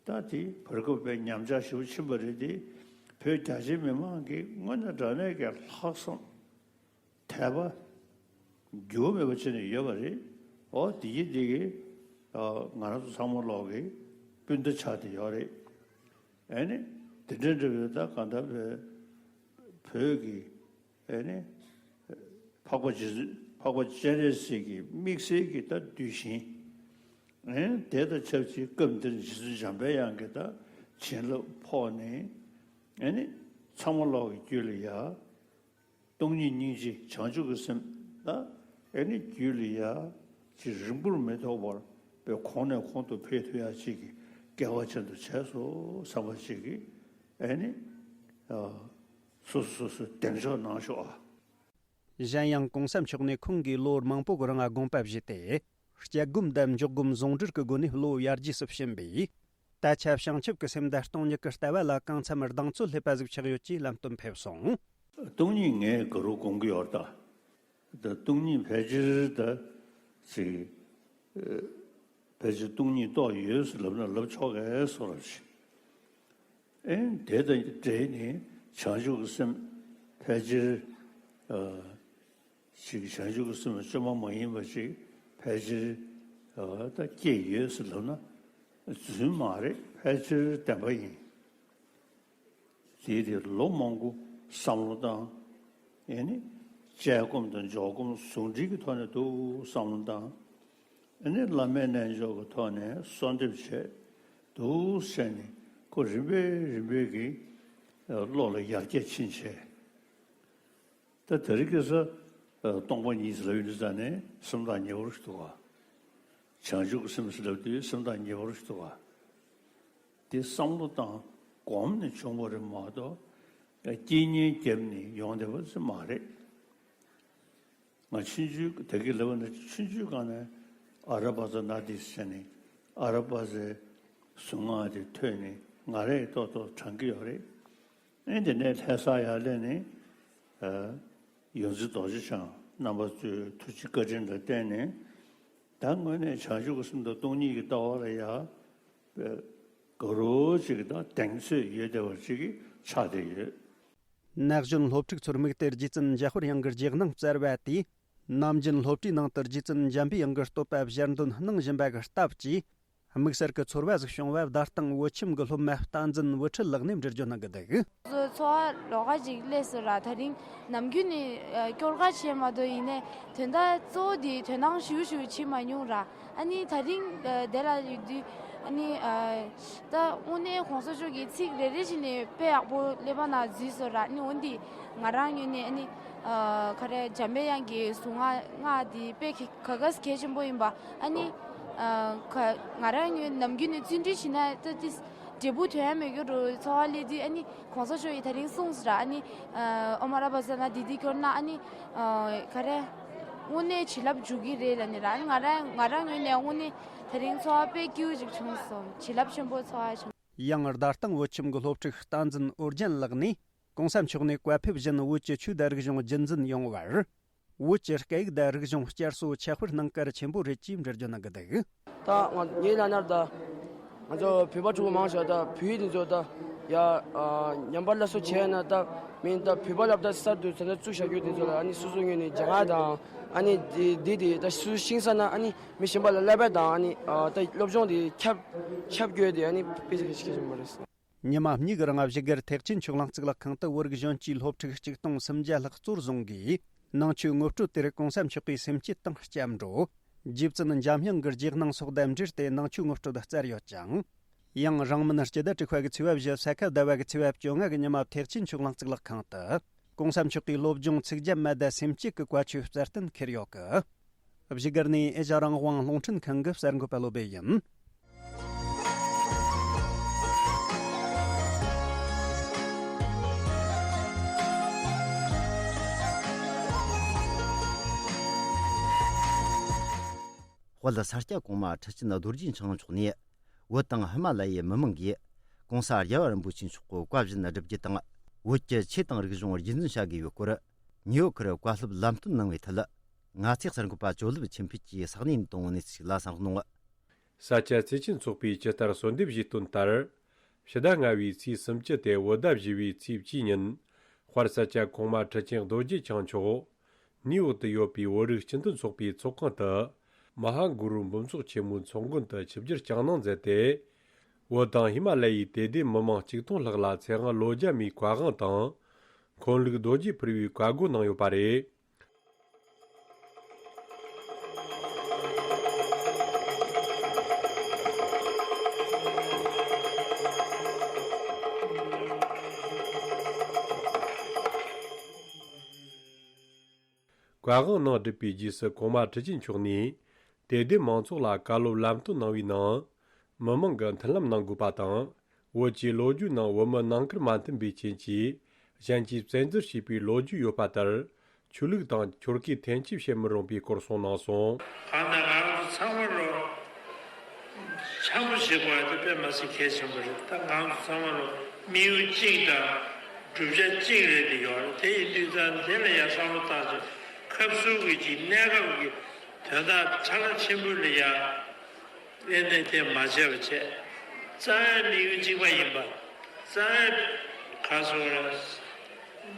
ད་དེ་བར་སྐབས་དཔེ་ཉམས་ཆག་ཞེ་པོ་ཕྱིན་པ་རེད་དེ། བོད་རྒྱ་ཆེའི་མི་མང་གི་དངོས་གནས་དྲང་གནས་ཀྱི་ལྷག་བསམ། དད་པ་འགྱུར་བ་མེད་པ་བྱས་ནས་ཡོད་པ་རེད། འོ་དེ་གི་དེ་གི་ང་རང་ཚོ་ཚང་མ་ལོག་གི་སྤུན་ཟླ་ཆགས་བསྡད་ཡོད་རེད། ཨེ་ནི་དེ་འདྲ་འདྲ་བའི་ད་གང་ལྟར་བའི་བོད་ཀྱི་ཨེ་ནི་འཕགས་པ་རྗེ་བཙུན་འཕགས་པ་སྤྱན་རས་གཟིགས་ཀྱི་དམིགས་བསལ་གྱི་ད་གདུལ་ཞིང་། ཨེ་དེ་དང་ཆབས་ཅིག་སྐབས་འདིར་རྗེ་བཙུན་འཇམ་པའི་དབྱངས་ཀྱི་ད་བྱིན་རླབས་ཕོག་ནས་ཨེ་ནི་ཚང་མ་ལོག་གི་རྒྱུད་ལ་ཡ། སྟོང་ཉིད་སྙིང་རྗེ་བྱང་ཆུབ་ཀྱི་སེམས་ལ་ཨེ་ནི་རྒྱུད་ལ་ཡ་ཅིག་རིང་པོར་མི་ཐོགས་པར་པའི་གོང་ནས་གོང་དུ་འཕེལ་ཐུབ་ཡ་ཅིག་གི་སྐལ་བ་ཅན་དུ་བྱས་སོ་བསམ་པ་ཅིག་གི་ཨེ་ནི་སོ་སོ་སོ་སོ་གདེང་འཇོག་གནང་ཤོག་ཨ། གཞན་ཡང་༸གོང་ས་མཆོག་ནས་ཁོང་གིས་ལོ་མང་པོ་གི་རིང་དགོངས་པ་བཞེས་ཏེ། སྐྱབས་སྒོམ་དང་འཇོག་སྒོམ་ཟུང་འབྲེལ་གྱི་སྒོ་ནས་བློ་ཡར་རྒྱས་སུ་ཕྱིན་པས། ད་ཆ་བྱང་ཆུབ་ཀྱི་སེམས་དང་སྟོང་ཉིད་ཀྱི་ལྟ་བ་ལ་གང་འཚམ་གདེང་ཚོད་སླེབས་པ་ཟིག་ཆགས་ཡོད་ཅེས་ལམ་སྟོན་ཕེབས་སོང་། སྟོང་ཉིད་ངས་ག་རུ་དགོངས་ཀྱི་ཡོད་ད། ད་སྟོང་ཉིད་ཕལ་ཆེར་ད་ཅིག་ ཕལ་ཆེར་སྟོང་ཉིད་རྟོགས་ཡོད་ཟེར་ལབ་ན་ལབ་ཆོག་གས་སོ་རབ་ཞིག་ཨེ་དེ་དང་འབྲེལ་ནས་བྱང་ཆུབ་ཀྱི་སེམས་ཕལ་ཆེར་ཅིག་བྱང་ཆུབ་ཀྱི་སེམས་བཅོས་མ་མ་ཡིན་པ་ཅིག་ཕལ་ཆེར་ད་སྐྱེས་ཡོད་ཟེར་ལབ་ན་རྫུན་མ་རེད། ཕལ་ཆེར་བདེན་པ་ཡིན། དེའི་དེ་ལོ་མང་པོ་བསམ་བློ་བཏང་། ཨེ་ནི་དཔྱད་སྒོམ་དང་འཇོག་སྒོམ་ཟུང་འབྲེལ་གྱི་ཐོག་ནས་འདུག་བསམ་བློ་བཏང་། ཨེ་ནི་བླ་མའི་རྣལ་འབྱོར་གྱི་ཐོག་ནས་གསོལ་འདེབས་བྱས་འདུག་བྱས་ནས་ཁོ་རིམ་པས་རིམ་པས་ཀྱིས་བློ་ལ་ཡར་རྒྱས་ཕྱིན་བྱས། ད་དེ་རིང་ཁ་སང་སྟོང་པ་ཉིད་ཟེར་ལབ་ཡོང་དུས་ཙང་ནས་སེམས་ཐག་ཉེ་བོ་ཞིག་འདུག་ག་བྱང་ཆུབ་ཀྱི་སེམས་ཟེར་ལབ་དུས་སེམས་ཐག་ཉེ་བོ་ཞིག་འདུག་ག་དེ་བསམ་བློ་བཏང་གོམས་ནས་བྱུང་བ་རེད་མ་གཏོགས་རྐྱེན་ངན་བརྒྱབ་ནས་ཡོང་བསྡད་པ་ཙམ་མ་རེད། ང་ཆུང་ཆུང་དེ་གི་ལབ་ན་ཆུང་ཆུང་སྒང་ནས་ཨ་ར་པ་ཙ་ན་དི་ཟེར་ནས་ཨ་ར་པ་ཙའི་གཟུངས་སྔགས་དེ་ཐོས་ནས་ང་རས་ཏོག་ཏོག་དྲན་གྱི་ཡོད་རེད། ཨེ་དེ་ནས་ལྷ་ས་ཡར་སླེབས་ནས་ཡོངས་འཛིན་རྡོ་རྗེ་འཆང་རྣམ་པ་ཚོའི་ཐུགས་རྗེ་བཀའ་དྲིན་ལ་བརྟེན་ནས་ད་དངོས་གནས་བྱང་ཆུབ་ཀྱི་སེམས་དང་སྟོང་ཉིད་ཀྱི་ལྟ་བ་ལ་ཡ་དགའ་རབ་ཅིག་དང་གདེང་ཚོད་ཡོད་བསྡད་པ་ཅིག་ཆགས་བསྡད་ཡོད། ན་གཞོན་སློབ་ཕྲུག་ཚོར་དམིགས་ཏེ་རྗེ་བཙུན་འཇམ་དཔལ་དབྱངས་ཀྱི་རྗེས་གནང་བསྩལ་བ་དེས། ནམ་རྒྱུན་སློབ་གྲྭའི་ནང་དུ་རྗེ་བཙུན་འཇམ་པའི་དབྱངས་ཀྱི་བསྟོད་པ་ཞལ་འདོན་གནང་བཞིན་པ་གི་སྟབས་ཀྱིས། དམིགས་བསལ་གྱི་ཚོར་བ་ཟིག་བྱུང་བ་བརྡ་སྟེང་བོད་ཁྱིམ་གྱི་སློབ་མ་བསྟན་འཛིན་བུ་ཁྲིད་ལགས་ནས་འགྲེལ་བརྗོད་གནང་གི་འདུག་ཚོ་ཚོ་བ་ལོགས་ཀ་ཅིག་སླེབས་སོང་ར། ད་རིང་ནམ་རྒྱུན་ནས་ཨ་སྐྱོར་ག་བྱས་མ་གཏོགས་ཡིན་ནའི་དོན་དག་གཙོ་བོ་དེ་དོ་སྣང་ཞུ་ཞུ་བྱེད་མ་མྱོང་ར། ཨ་ནི་ད་རིང་ཨ་དེ་ལ་ཡོད་དུས་ཨ་ནི་ཨ་ད་དངོས་གནས་གོང་ས་མཆོག་གི་ཚིག་རེ་རེ་བཞིན་ནས་དཔེ་ཡག་པོ་ཀླད་པ་ནང་འཛུལ་སོང་ར། ཨ་ནི་འོན་ཏེ་ང་རང་ངོས་ནས་ཨ་ནི་ཨ་ག་རེ་འཇམ་པའི་དབྱངས་ཀྱི་གཟུངས་སྔགས་སྔགས་དེ་དཔེ་ག་ག་གལ་ཆེན་པོ་ཡིན་པ། ཨ་ནི་ཨ་ག་ང་རང་ངོས་ནམ་རྒྱུན་ནས་བརྩོན་འགྲུས་བྱེད་ན་ད་ཏིས་འབྲས་བུ་ཐོན་ཡ་མེད་རྒྱུ་རུ་ཚོར་བ་སླེབས་དུས། ཨ་ནི་གོང་ས་མཆོག་གིས་ད་རིང་གསུངས་སོང་ར། ཨ་ནི་ཨ་ཨོཾ་ཨ་ར་པ་ཙ་ན་དྷཱིཿ་དེ་སྐྱོར་ན་ཨ་ནི་ཨ་ག་རེ་དངོས་གནས་བྱིན་རླབས་འཇུག་གི་རེད་ལབ་ནི་ར། ཨ་ནི་ང་རང་ང་རང་ངོས་ནས་དངོས་གནས་ད་རིང་ཚོར་བ་དཔེ་སྐྱིད་པོ་ཅིག་བྱུང་སོང་། བྱིན་རླབས་ཆེན་པོ་ཚོར་བ་བྱུང་། ཡང་རྡ་སྟེང་བོད་ཁྱིམ་གྱི་སློབ་ཕྲུག་བསྟན་འཛིན་ཨོ་རྒྱན་ལགས་ནས། གོང་ས་མཆོག་ནས་བཀའ་ཕེབས་བཞིན་བོད་ཀྱི་ཆོས་དང་རིག་གཞུང་རྒྱུན་འཛིན་ཡོང་བར། བོད་ཀྱི་སྐད་ཡིག་དང་རིག་གཞུང་བསྐྱར་གསོ་ཁྱབ་སྤེལ་གནང་གལ་ཆེན་པོ་རེད་ཅེས་འགྲེལ་བརྗོད་གནང་གི་འདུག་ད་ང་ངའི་ལབ་ན་ད་ང་ཚོ་བོད་པ་ཕྲུ་གུ་མང་ཆེ་བ་ད་བོད་ཡིག་དེ་ཚོ་ད་ཡ་ཨ་ཉམས་པ་སླར་གསོ་བྱས་ན་ད་མིན་ད་བོད་པ་སློབ་གྲྭ་གསར་དུ་ད་ལྟ་བཙུགས་བཞག་རྒྱུ་དེ་ཚོ་ལ་ཨ་ནི་སོ་སོ་ངོས་ནས་སྦྱང་ཡ་དང་ཨ་ནི་དེ་དེ་དེ་ད་སོ་སོ་ཤེས་ས་ན་ཨ་ནི་མི་གཞན་པ་ལ་བསླབ་པ་དང་ཨ་ནི་ཨ་ད་སློབ་སྦྱོང་དེ་ཁྱབ་ཁྱབ་དགོས་དེ་ཨ་ནི་དཔེ་གལ་ཆེན་པོ་རེད། ཉི་མ་གཉིས་ཀྱི་རིང་བཞུགས་སྒར་ཐེག་ཆེན་ཆོས་གླིང་གཙུག་ལག་ཁང་དུ་བོད་རིགས་གཞོན་སྐྱེས་སློབ་ཕྲུག་ཆིག་སྟོང་སུམ་བརྒྱ་ལྷག་གཙོར་བཟུང་གིས་ནང་ཆོས་ངོ་སྤྲོད་དེར་གོང་ས་མཆོག་གི་སེམས་བསྐྱེད་དང་སྐྱབས་འགྲོ། རྗེ་བཙུན་འཇམ་དབྱངས་ཀྱི་རྗེས་གནང་སོགས་དང་འབྲེལ་ཏེ་ནང་ཆོས་ངོ་སྤྲོད་སྩལ་ཡོད་ཅིང་། ཡང་རིང་མིན་སྤྱི་ཟླ་དྲུག་པ་གི་ཚེས་པ་བཞི་ས་ཁ་ཟླ་བ་གི་ཚེས་པ་བཅོ་ལྔ་གི་ཉི་མ་ཐེག་ཆེན་ཆོས་གླིང་གཙུག་ལག་ཁང་དུ་གོང་ས་མཆོག་གི་སློབ་སྦྱོང་ཚིག་བརྒྱ་མ་དང་སེམས་བསྐྱེད་ཀྱི་བཀའ་ཆོས་སྩལ་རྟེན་འཁེལ་ཡོད་གི་བཞུགས་སྒར་ནས་ཨེ་ཤ་རང་དབང་རླུང་འཕྲིན་ཁང་གི་གསར་འགོད་པ་བློ་བྷེ་ཡིན། དཔལ་ས་སྐྱ་གོང་མ་ཁྲི་ཆེན་རྡོ་རྗེ་འཆང་མཆོག་ནས་བོད་དང་ཧི་མ་ལ་ཡའི་མི་མང་གིས་༸གོང་ས་རྒྱལ་བ་རིན་པོ་ཆེ་མཆོག་གི་བཀའ་བཞིན་བསྒྲུབ་རྒྱུ་དང་བོད་ཀྱི་ཆོས་དང་རིག་གཞུང་རྒྱུན་འཛིན་བྱ་དགོས་པའི་སྐོར་ནིའུ་ཡོག་གི་བཀའ་སློབ་ལམ་སྟོན་གནང་བའི་ཐད། ང་ཚོའི་གསར་འགོད་པ་ཇོ་ལེབ་ཆོས་འཕེལ་གྱིས་ས་གནས་དང་གནས་ཚུལ་ཞིག་ལ་གསན་རོགས་གནང་། ས་སྐྱ་བརྩེ་ཆེན་ཚོགས་པས་ཇི་ལྟར་གསོལ་འདེབས་ཞུས་དོན་ལྟར། ཕྱི་ཟླ་ལྔ་བའི་ཚེས་སུམ་ཅུ་སྟེ་བོད་ཟླ་བཞི་བའི་ཚེས་བཅུའི་ཉིན། དཔལ་ས་སྐྱ་གོང་མ་ཁྲི་ཆེན་རྡོ་རྗེ་འཆང་མཆོག་ནིའུ་ཡོག་ཏུ་ཡོད་པའི་བོད་རིགས་སྤྱི་མཐུན་ཚོགས་པའི་ཚོགས་ཁང་དུ། མ་ཧཱ་གུ་རུ་འབུམ་ཚོགས་ཆེན་མོའི་ཚོགས་མགོན་དུ་ཆིབས་བསྒྱུར་བསྐྱངས་གནང་མཛད་དེ། བོད་དང་ཧི་མ་ལ་ཡའི་དད་ལྡན་མི་མང་གཅིག་སྟོང་ལྷག་ལ་ཚེ་དབང་ལོ་བརྒྱ་མའི་བཀའ་དབང་དང་། འཁོན་ལུགས་རྡོ་རྗེ་ཕུར་བུའི་བཀའ་བསྒོ་གནང་ཡོད་པ་རེད། བཀའ་དབང་ནང་བསྒྲུབས་པའི་རྗེས་སུ་གོང་མ་ཁྲི་ཆེན་མཆོག་ནས་དད་ལྡན་མང་ཚོགས་ལ་བཀའ་སློབ་ལམ་སྟོན་གནང་བའི་ནང་། མི་མང་གི་མཐུན་ལམ་གནང་དགོས་པ་དང་། བོད་ཀྱི་ལོ་རྒྱུས་ནང་བོད་མི་ནང་ཁུལ་མ་མཐུན་པའི་རྐྱེན་གྱིས་གཞན་གྱིས་བཙན་འཛུལ་བྱས་པའི་ལོ་རྒྱུས་ཡོད་པ་ལྟར། ཆོས་ལུགས་དང་ཆོལ་ཁའི་འཐེན་འཁྱེར་བྱེད་མི་རུང་པའི་སྐོར་གསུངས་གནང་སོང་། གང་ལྟར་ང་རང་ཚོ་ཚང་མ་ལོ་འཆམ་པོ་བྱེད་དགོས་པ་དེ་དཔེ་མ་སྲིད་གལ་ཆེན་པོ་རེད། ད་ང་རང་ཚོ་ཚང་མ་ལོ་དམིགས་ཡུལ་གཅིག་དང་བསྒྲུབ་བྱ་གཅིག་རེད་དེ་ཡོད་རེད། དེ་ཡིན་དུས་ཙང་དེ་ལ་ཡང་བསམ་བློ་བཏང་ཚེ་ཁབ་སུ་གི་ཅིག་གནས་སྐབས་ཀྱི་ དོན་དག་ཕྲ་རགས་ཆེན་པོ་ལ་ཡང་ཨེ་ནས་དེ་མ་བྱས་པ་བྱས། རྩ་བའི་དམིགས་ཡུལ་གཅིག་པ་ཡིན་པ། རྩ་བའི་ག་སོ་བསྒྲུབ་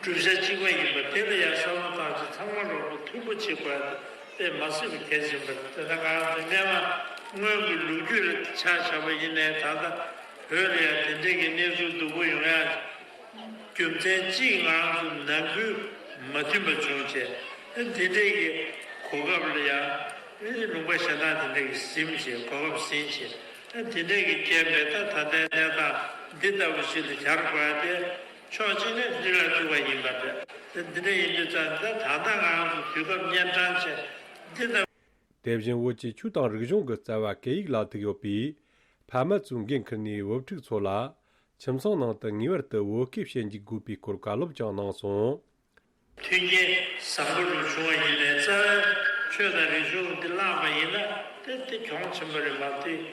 བྱ་གཅིག་པ་ཡིན་པ་དེ་ལ་ཡང་བསམ་བློ་བཏང་ཚེ་ཚང་མ་རོགས་པ་མཐུན་པོ་བྱེད་དགོས་ཡ་དེ་མ་སྲིད་པ་གལ་ཆེན་པོ་རེད། དེ་ལྟར་ང་རང་ཚོ་སྔོན་མ་སྔོན་གྱི་ལོ་རྒྱུས་ལ་ཆ་བཞག་པ་ཡིན་ནའི་ད་ལྟ་བོད་ལ་ཡང་དེ་འདྲའི་གི་གནས་ཚུལ་སྡུག་པོ་ཡོང་ཡ་རྒྱུ་མཚན་གཅིག་ང་རང་ཚོ་ནང་ཁུལ་མ་མཐུན་པ་བྱུང་བྱས། ཨ་ནི་དེ་འདྲའི་གི་གོ་སྐབས་ལ་ཡང་ཨ་ནི་ལུང་པ་གཞན་དག་དེ་འདྲའི་གི་ཟིན་བྱས་གོ་སྐབས་ཟིན་བྱས། ཨ་ནི་དེ་འདྲའི་གི་རྐྱེན་པས་ད་ད་ལྟའི་གནས་སྟངས་འདི་ལྟ་བུ་ཞིག་ལ་གྱར་དགོས་ཡ་དེ་ཕྱོགས་གཅིག་ནས་སྲིད་ལ་ཐུག་པ་ཡིན་པ་རེད། ཨ་ནི་འདི་འདྲ་ཡིན་དུས་ཙང་ད་ད་ལྟ་ང་རང་ཚོ་དུས་སྐབས་གཉན་འཕྲང་ཆེ་འདི་ལྟ། དེ་བཞིན་བོད་ཀྱི་ཆོས་དང་རིག་གཞུང་གི་རྩ་བ་སྐད་ཡིག་ལ་ཐུག་ཡོད་པས། ཕ་མ་ཚོས་འགན་འཁུར་ནས་བུ་ཕྲུག་ཚོ་ལ་ཁྱིམ་ཚང་ནང་དུ་ངེས་པར་དུ་བོད་སྐད་བཤད་འཇུག་དགོས་པའི་སྐོར་བཀའ་སློབ་ཀྱང་གནང་སོང་། མཐུན་རྐྱེན་བཟང་པོ་ལ་བྱུང་བ་ཡིན་ནའི་རྩ་བའི་ཆོས་དང་རིག་གཞུང་འདི་བརླག་པ་ཡིན་ན་དེ་དེ་གྱོང་ཆེན་པོ་རེད་མ་གཏོགས།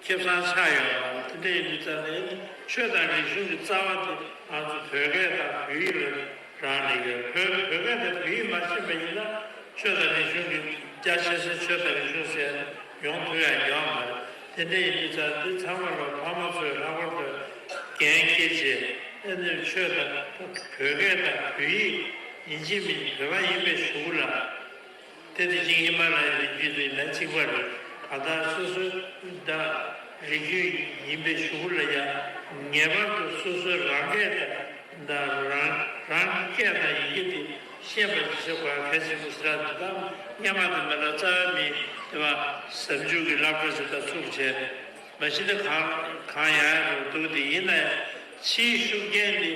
ཁེ་བཟང་ཆགས་ཡོད་མ་རེད། དེ་འདྲ་ཡིན་དུས་ཙང་ནས་ཆོས་དང་རིག་གཞུང་གི་རྩ་བ་དེ་ང་ཚོ་བོད་སྐད་དང་བོད་ཡིག་ལ་རག་ལས་ཡོད། བོད་བོད་སྐད་དང་བོད་ཡིག་མ་ཤེས་པ་ཡིན་ན་ཆོས་དང་རིག་གཞུང་གི་རྒྱ་ཆེ་ས་ཆོས་དང་རིག་གཞུང་ཟེར་ཡོང་ཐུབ་ཡ་ཡོད་མ་རེད། དེ་འདྲ་ཡིན་དུས་ཙང་འདི་ཚང་མ་ལ་ཕ་མ་ཚོས་ལྷག་པར་དུ་འགན་འཁྱེར་བྱས། ཨ་ནི་ཆོས་དང་བོད་སྐད་དང་བོད་ཡིག་ཡིན་གཅིག་མིན་གཅིག་བོད་པ་ཡིན་པའི་གཞུག་ལ། དེ་དེ་བཞིན་ཧི་མ་ལ་ཡའི་རི་རྒྱུད་དུ་ཡིན་ན་གཅིག་པ་རེད། གང་ལྟར་སོ་སོའི་ད་རིགས་རྒྱུད་ཡིན་པའི་གཞུག་གུ་ལ་ཡང་ངེས་པར་དུ་སོ་སོའི་རང་སྐད་དང་ད་རང་རང་གི་སྐད་དང་ཡི་གེ་དེ་ཤེས་པ་ཞིག་བྱེད་དགོས་གལ་ཆེན་པོ་ཞིག་རེད། དེ་དག་སྔོན་མ་དེ་མེད་ལ་རྩ་བའི་མི་དེ་བ་ཟབ་འཇུག་གི་བསླབ་གྲྭ་ཞིག་དང་ཚུགས་བྱས། མ་གཞི་དེ་གང་གང་ཡང་ཡང་རུ་འདུག་དེ་ཡིན་ན་ཡང་ཕྱིའི་ཤུགས་རྐྱེན་དེ་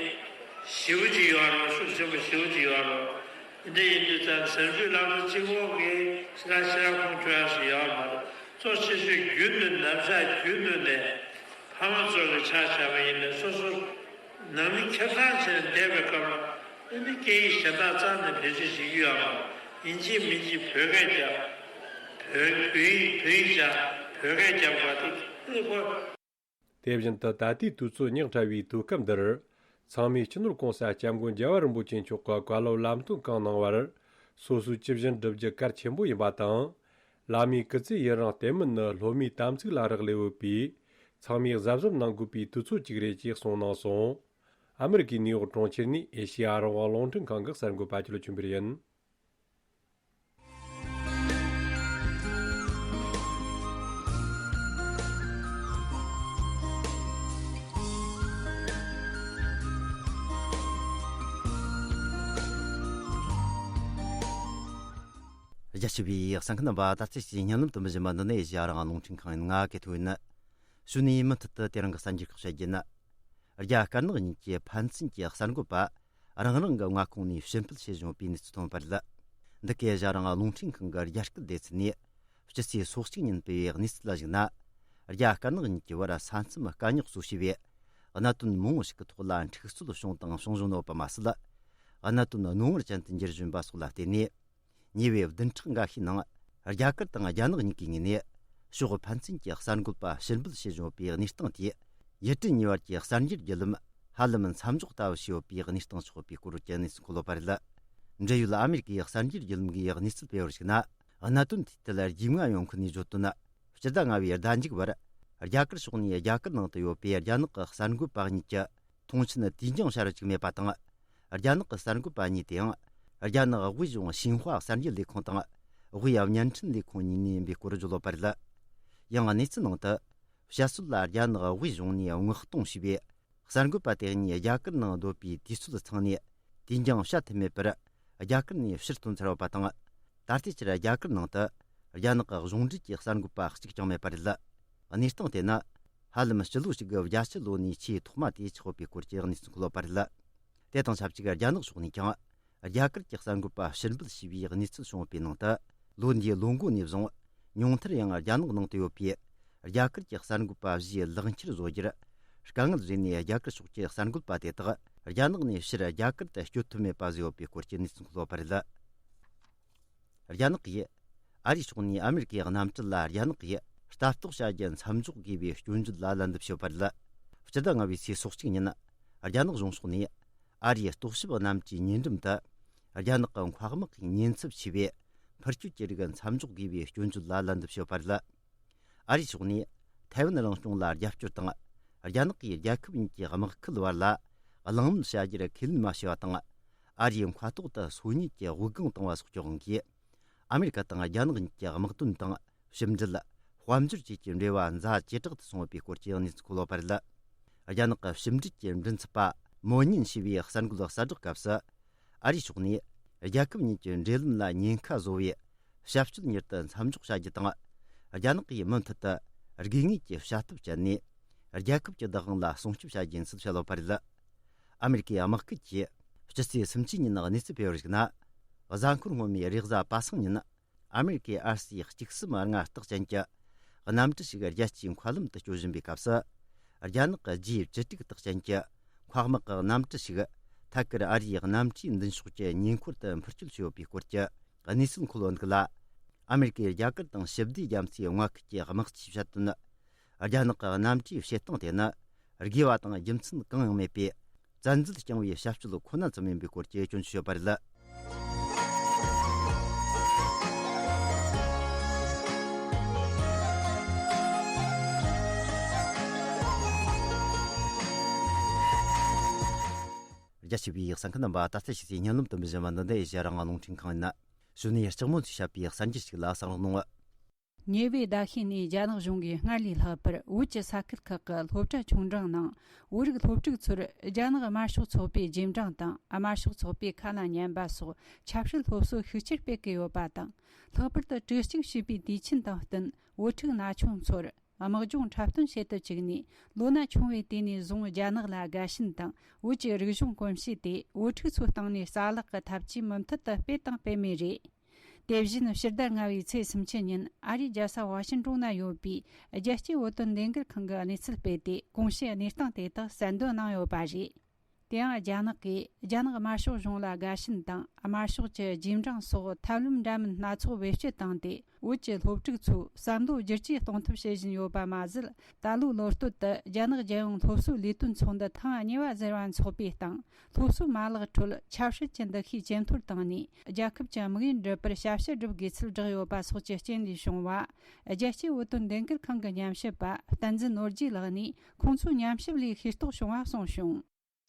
ཞེ་པོ་ཅིག་ཡོད་རེད། ཤུགས་ཆེན་པོ་ཞེ་པོ་ཅིག་ཡོད་རེད། དེ་འདྲ་ཡིན་དུས་ཙང་ཟབ་འཇུག་བསླབ་གྲྭ་གཅིག་པོ་གིས་ཕྱི་ལ་ཕྱི་ལ་ཁུངས་འཁྱོལ་ཡག་ཞིག་ཡོད་མ་རེད། གཙོ་ཆེ་ཤོས་རྒྱུན་དུ་ནམ་ཞག་རྒྱུན་དུ་ནས་ཕ་མ་ཚོ་གི་ཆ་བཞག་པ་ཡིན་ན་སོ་སོ་ནང་མི་ཁེ་བཟང་བྱས་ནས་བསྡད་པའི་སྐབས་ལ་ཨ་ནི་སྐད་ཡིག་གཞན་དག་རྩ་ནས་བེད་སྤྱོད་བྱེད་རྒྱུ་ཡོད་མ་རེད། ཡིན་གཅིག་མིན་གཅིག་བོད་སྐད་རྒྱབ། བོད་བོད་ཡིག་བོད་ཡིག་སྦྱང་། བོད་སྐད་རྒྱབ་དགོས་དེ་ཨ་ནི་ཁོ། དེ་བཞིན་དུ་ད་ལྟའི་དུས་ཚོད་ཉག་ཕྲ་བའི་དུས་སྐབས་འདིར། ཚང་མས་སྤྱི་ནོར་༸གོང་ས་༸སྐྱབས་མགོན་རྒྱལ་བ་རིན་པོ་ཆེ་མཆོག་གི་བཀའ་སློབ་ལམ་སྟོན་གང་གནང་བར། སོ་སོའི་ཇི་བཞིན་བསྒྲུབ་རྒྱུ་གལ་ཆེན་པོ་ཡིན་པ་དང་། བླ་མའི་སྐུ་ཚེ་ཡུན་རིང་བརྟན་མིན་ནི་སློབ་མའི་དམ་ཚིག་ལ་རག་ལས་ཡོད་པས། ཚང་མས་གཟབ་གཟབ་གནང་དགོས་པའི་དུས་ཚོད་ཅིག་རེད་ཅེས་གསུངས་གནང་སོང་། ཨ་མི་རི་ཀའི་ནིའུ་ཡོག་གྲོང་ཁྱེར་ནས་ཨེ་ཤེ་ཡ་རང་དབང་རླུང་འཕྲིན་ཁང་གི་གསར་འགོད་པ་ཆོས་ལ་ཆོས་འཕེལ་ཡིན། རྒྱ་ཆེ་བའི་གསན་མཁན་རྣམ་པ། ད་ལྟ་ཅིག་བརྙན་ལམ་དུ་མི་བཞིན་པ་འདི་ནས་ཨེ་ཤེ་ཡ་རང་དབང་རླུང་འཕྲིན་ཁང་ཡིན། ང་གི་ཐུག་ཡིན། གཞུག་ནས་མུ་མཐུད་དུ་དེ་རིང་གི་གསར་འགྱུར་ཁག་བཤད་རྒྱུ་ཡིན། རྒྱ་དཀར་ནག་གཉིས་ཀྱི་ཕན་ཚུན་གྱི་གསར་འགོད་པ་རང་རང་གི་མངའ་ཁོངས་ནས་ཕྱིར་འབུད་བྱེད་བཞིན་པའི་གནས་ཚུལ་ཐོན་པ་རེད། འདི་གའི་ཨེ་ཤེ་ཡ་རང་དབང་རླུང་འཕྲིན་ཁང་གི་རྒྱ་སྐད་སྡེ་ཚན་ནས་སྤྱི་ཚེས་སོ་གཅིག་ཉིན་སྤེལ་བའི་གནས་ཚུལ་ལ་གཞིགས་ན། རྒྱ་དཀར་ནག་གཉིས་ཀྱི་བར་ས་མཚམས་དཀའ་རྙོག་གཙོ་བྱས་པའི་གནད་དོན་མང་པོ་ཞིག་གི་ཐོག་ལ་འཁྲུག་རྩོད་བྱུང་དང་བྱུང་བཞིན་ཡོད་པ་མ་ཟད། གནད་དོན་རྣོ་ངར་ཅན་དུ་འགྱུར་བཞིན་པ་སོགས་ལ་བརྟེན་ནས། ཉེ་བའི་བདུན་ཕྲག་འགའ་ཤས་ནང་རྒྱ་གར་དང་རྒྱ་ནག་གཉིས་ཀའི་ངོས་ནས་ཕྱོགས་ཕན་ཚུན་གྱི་གསར་འགོད་པ་ཕྱིར་འབུད་བྱེད་བཞིན་ཡོད་པའི་གནས་སྟངས་དེས། ཡུལ་གྲུ་གཉིས་བར་གྱི་གསར་འགྱུར་བརྒྱུད་ལམ་ཧ་ལམ་མཚམས་འཇོག་ལྟ་བུ་བྱས་ཡོད་པའི་གནས་སྟངས་ཆགས་པའི་སྐོར་གྱི་གནས་ཚུལ་འཁོད་ཡོད་པ་རེད། འབྲེལ་ཡོད་ཨ་མེ་རི་ཀའི་གསར་འགྱུར་བརྒྱུད་ལམ་གྱིས་གནས་ཚུལ་སྤེལ་བར་གཞིགས་ན། གནད་དོན་དེའི་ཐད་རྒྱུས་མངའ་ཡོད་མཁན་ནས་བརྗོད་དོན། སྤྱི་ཟླ་ལྔ་བའི་ཟླ་མཇུག་བར་རྒྱ་གར་ཕྱོགས་ནས་རྒྱ་གར་ནང་དུ་ཡོད་པའི་རྒྱ་ནག་གི་གསར་འགོད་པ་གཉིས་ཀྱི་མཐོང་མཆན་དུས་འགྱངས་བྱ་རུ་བཅུག་མེད་པ་དང་། རྒྱ་ནག་གི་གསར་འགོད་པ་གཉིས་དེའང་རྒྱ་ནག་དབུས་གཞུང་ཤིན་ཧྭ་གསར་འགྱུར་ལས་ཁུངས་དང་། དབུས་བརྙན་འཕྲིན་ལས་ཁུངས་གཉིས་ནས་ཡིན་པའི་སྐོར་བརྗོད་ཡོད་པ་རེད། ཡང་གནས་ཚུལ་ནང་དུ། བཤད་སྲོལ་ལ་རྒྱ་ནག་དབུས་གཞུང་ནས་མངགས་གཏོང་བྱས་པའི་གསར་འགོད་པ་དེ་གཉིས་རྒྱ་གར་ནང་སྡོད་པའི་དུས་ཚོད་ཚང་ནས་དུས་འགྱངས་བྱ་ཐུབ་མེད་པར་རྒྱ་གར་ནས་ཕྱིར་ཐོན་ཚར་ཡོད་པ་དང་། ད་ལྟའི་ཆར་རྒྱ་གར་ནང་དུ་རྒྱ་ནག་གི་གཞུང་འབྲེལ་གྱི་གསར་འགོད་པ་གཅིག་ཀྱང་མེད་པ་རེད། གནས་སྟངས་དེ་ནི་ཧ་ལམ་སྤྱི་ལོ་གཅིག་གི་རྒྱ་ཆེ་ལོ་ནས་ཆེས་ཐོག་མ་དེ་ཆགས་ཡོད་པའི་སྐོར་གྱི་གནས་ཚུལ་འཁོད་ཡོད་པ་རེད། དེ་དང་ཆབས་ཅིག་རྒྱ་ནག་ཕྱོགས་ནས་ཀྱང་། རྒྱ་གར་གྱི་གསར་འགོད་པ་ཕྱིར་འབུད་བྱས་པའི་གནས་ཚུལ་བྱུང་བའི་ནང་དུ། ལོ་འདིའི་ལོ་འགོ་ནས་བཟུང་། ཉུང་མཐར་ཡང་རྒྱ་ནག་ནང་དུ་ཡོད་པའི་རྒྱ་གར་གྱི་གསར་འགོད་པ་བཞིའི་ལག་འཁྱེར་བཟོ་རྒྱུར་དཀའ་ངལ་བཟོས་ནས། རྒྱ་གར་ཕྱོགས་ཀྱི་གསར་འགོད་པ་དེ་དག་རྒྱ་ནག་ནས་ཕྱིར་རྒྱ་གར་དུ་སྐྱོད་ཐུབ་མེད་པ་བཟོས་ཡོད་པའི་སྐོར་གྱི་གནས་ཚུལ་འཁོད་ཡོད་པ་རེད། རྒྱ་ནག་གིས་ཨ་རིའི་ཕྱོགས་ནས་ཨ་མེ་རི་ཀའི་གནམ་གྲུ་ལ་རྒྱ་ནག་གིས་ལྟ་རྟོག་བྱ་རྒྱུ་མཚམས་འཇོག་དགོས་པའི་སྐྱོན་བརྗོད་ལ་ལན་འདེབས་བྱས་ཡོད་པ་རེད། སྤྱི་ཟླ་ལྔ་བའི་ཚེས་སོ་གཅིག་ཉིན། རྒྱ་ནག་གཞུང་ཕྱོགས་ནས་ཨ་རིའི་རྟོག་ཞིབ་གནམ་གྲུའི་ཉེ་འགྲམ་དུ། རྒྱ་ནག་གི་མཁའ་དམག་གིས་ཉེན་ཚབས་ཆེ་བའི་ འཕུར་སྐྱོད་ཀྱི་རིགས་མཚམས་འཇོག་དགོས་པའི་སྐྱོན་བརྗོད་ལ་ལན་འདེབས་ཞུས་པ་རེད། ཨ་རིའི་ཕྱོགས་ནས་ཐའེ་ཝན་རང་སྐྱོང་ལ་རྒྱབ་སྐྱོར་དང་། རྒྱ་ནག་གིས་རྒྱལ་ཁབ་གཉིས་ཀྱི་དམག་ཁུལ་བར་ལ་གླེང་མོལ་བྱ་རྒྱུར་ཁས་ལེན་མ་བྱས་པ་དང་། ཨ་རིའི་མཁའ་ཐོག་ཏུ་སོ་ཉུལ་གྱི་དབུགས་ལྒང་བཏང་བ་སོགས་ཀྱི་དབང་གིས། ཨ་མེ་རི་ཀ་དང་རྒྱ་ནག་གཉིས་ཀྱི་དམག་དོན་དང་ཕྱི་འབྲེལ། དཔལ་འབྱོར་བཅས་ཀྱི་འབྲེལ་བ་ཛ་ཇེ་དྲག་ཏུ་སོང་ཡོད་པའི་སྐོར་གྱི་གནས་ཚུལ་འཁོད་ཡོད་པ་རེད། རྒྱ་ནག་གི་ཕྱི་འབྲེལ་གྱི་མགྲིན་ཚབ་པ་མོ་ཉིན་ཞུས་པའི་གསར་འགོད་གསལ་བསྒྲགས་སྐབས་སུ། ཨ་རིའི་ཕྱོགས་ནས་རྒྱལ་ཁབ་གཉིས་ཀྱི་འབྲེལ་ལམ་ལ་ཉེན་ཁ་བཟོ་བའི་བྱ་སྤྱོད་མྱུར་དུ་མཚམས་འཇོག་བྱ་རྒྱུ་དང་། རྒྱ་ནག་གིས་མུ་མཐུད་དུ་དགོས་ངེས་ཀྱི་བྱ་ཐབས་སྤྱད་ནས། རྒྱལ་ཁབ་ཀྱི་བདག་དབང་ལ་སྲུང་སྐྱོབ་བྱ་རྒྱུ་ཡིན་ཚུལ་བཤད་ཡོད་པ་རེད། ཨ་མེ་རི་ཀའི་དམག་ཁུལ་གྱིས་སྤྱི་ཚེས་སུམ་ཅུ་ཉིན་གནས་ཚུལ་སྤེལ་བར་གཞིགས་ན། གཟའ་འཁོར་སྔོན་མའི་རེས་གཟའ་པ་སངས་ཉིན། ཨ་མེ་རི་ཀའི་ཨར་སི་གཅིག་གསུམ་ལྔ་རྟགས་ཅན་གྱི་གནམ་གྲུ་ཞིག་རྒྱལ་སྤྱིའི་མཁའ་ལམ་དུ་སྐྱོད་བཞིན་པའི་སྐབས་སུ། རྒྱ་ནག་གི་ཇི་བཅུ་དྲུག་རྟགས་ཅན་གྱི་མཁའ་དམག་གི་གནམ་གྲུ་ཞིག་ཐད་ཀར་ཨ་རིའི་གནམ་གྲུའི་མདུན་ཕྱོགས་ཀྱི་ཉེ་འཁོར་དུ་འཕུར་སྐྱོད་བྱས་ཡོད་པའི་སྐོར་གྱི་གནས་ཚུལ་འཁོད་ཡོད་འདུག་ལ། ཨ་མེ་རི་ཀའི་རྒྱ་གར་དང་ཞི་བདེ་རྒྱ་མཚོའི་མངའ་ཁུལ་གྱི་དམག་སྤྱིས་བཤད་དོན། རྒྱ་ནག་གི་གནམ་གྲུའི་བྱེད་སྟངས་དེ་ནི་དགོས་པ་དང་རྒྱུ་མཚན་གང་ཡང་མེད་པའི་བཙན་འཛུལ་བསྐྱངས་པའི་བྱ་སྤྱོད་ཁོ་ན་ཙམ་ཡིན་པའི་སྐོར་གྱི་སྐྱོན་བརྗོད་ཡོད་པ་རེད། རྒྱ་ཆེ་བའི་གསན་མཁན་རྣམ་པ། ད་ལྟ་ཕྱི་ཚེས་ཉིན་ལམ་དུ་འབུལ་བཞིན་པ་འདི་ནི་ཨེ་ཤ་ཡ་རང་དབང་རླུང་འཕྲིན་ཁང་ཡིན། གཞུག་ནས་ལྕགས་མོ་ཚོས་བཤད་པའི་གསར་འགྱུར་ཞིག་ལ་གསན་རོགས་གནང་། ཉེ་བའི་ཟླ་ཤས་ནས་རྒྱ་ནག་གཞུང་གིས་སྔར་ལས་ལྷག་པར་བོད་ཀྱི་ས་ཁུལ་ཁག་གི་སློབ་གྲྭ་ཆུང་འབྲིང་ནང་བོད་རིགས་སློབ་ཕྲུག་ཚོར་རྒྱ་ནག་དམར་ཤོག་ཚོགས་པའི་རྗེས་འབྲང་དང་། དམར་ཤོག་ཚོགས་པའི་ཁ་ལ་ཉན་པ་སོགས་ཆབ་སྲིད་སློབ་གསོ་ཤུགས་ཆེར་སྤེལ་གྱི་ཡོད་པ་དང་། ལྷག་པར་དུ་དྲི་གཅིག་ཞུས་པའི་དུས་ཆེན་དང་བསྟུན། བོད་ཕྲུག་ན་ཆུང་ཚོར་དམག་སྦྱོང་འཁྲབ་སྟོན་བྱེད་དུ་བཅུག་ནས། ལོ་ན་ཆུང་བའི་དུས་ནས་བཟུང་རྒྱ་ནག་ལ་དགའ་ཞེན་དང་། བོད་ཀྱི་རིག་གཞུང་གོམས་གཤིས་དེ་བོད་ཕྲུག་ཚོའི་སྟེང་ནས་རྩ་བརླག་གི་ཐབས་ཇུས་མུ་མཐུད་དུ་སྤེལ་དང་སྤེལ་མུས་རེད། དེ་བཞིན་ཕྱི་ཟླ་ལྔ་བའི་ཚེས་སུམ་ཅུ་ཉིན་ཨ་རིའི་རྒྱལ་ས་ཝ་ཤིན་ཀྲུང་ན་ཡོད་པའི་རྒྱལ་སྤྱིའི་བོད་དོན་ལས་འགུལ་ཁང་གིས་གནས་ཚུལ་སྤེལ་ཏེ། གོང་ཞུས་གནས་སྟངས་དེ་དག་གསལ་འདོན་གནང་ཡོད་པ་རེད། དེ་ཡང་རྒྱ་ནག་གིས་རྒྱ་ནག་དམར་ཤོག་གཞུང་ལ་དགའ་ཞེན་དང་། དམར་ཤོག་གི་རྗེས་འབྲང་སོགས་ཐབས་ལམ་འདྲ་མིན་སྣ་ཚོགས་བེད་སྤྱོད་བཏང་སྟེ། བོད་ཀྱི་སློབ་ཕྲུག་ཚོའི་བསམ་བློ་བསྒྱུར་བཅོས་གཏོང་ཐབས་བྱེད་བཞིན་ཡོད་པ་མ་ཟད། ད་ལོའི་ལོ་སྟོད་དུ་རྒྱ་ནག་རྒྱལ་ཡོངས་སློབ་གསོའི་ལས་དོན་ཚོགས་འདུ་ཐེངས་གཉིས་པ་ཟེར་བ་འཚོགས་པའི་སྟེང་། སློབ་གསོའི་མ་ལག་ཁྲོད་ཆབ་སྲིད་ཀྱི་འདུ་ཤེས་ཇེ་མཐོར་བཏང་ནས། རྒྱལ་ཁབ་ཀྱི་དམིགས་ཡུལ་འགྲུབ་པར་ཞབས་ཞུ་བསྒྲུབ་དགོས་ཚུལ་བསྒྲགས་ཡོད་པ་སོགས་ཀྱི་རྐྱེན་ལས་བྱུང་བ། རྒྱལ་སྤྱིའི་བོད་དོན་ལས་འགུལ་ཁང་གི་ཉམས་ཞིབ་པ་བསྟན་འཛིན་ནོར་རྒྱས་ལགས་ནས། ཁོང་ཚོའི་ཉམས་ཞིབ་ལས་ཤེས་རྟོགས་བྱུང་བ་གསུངས་བྱུང་།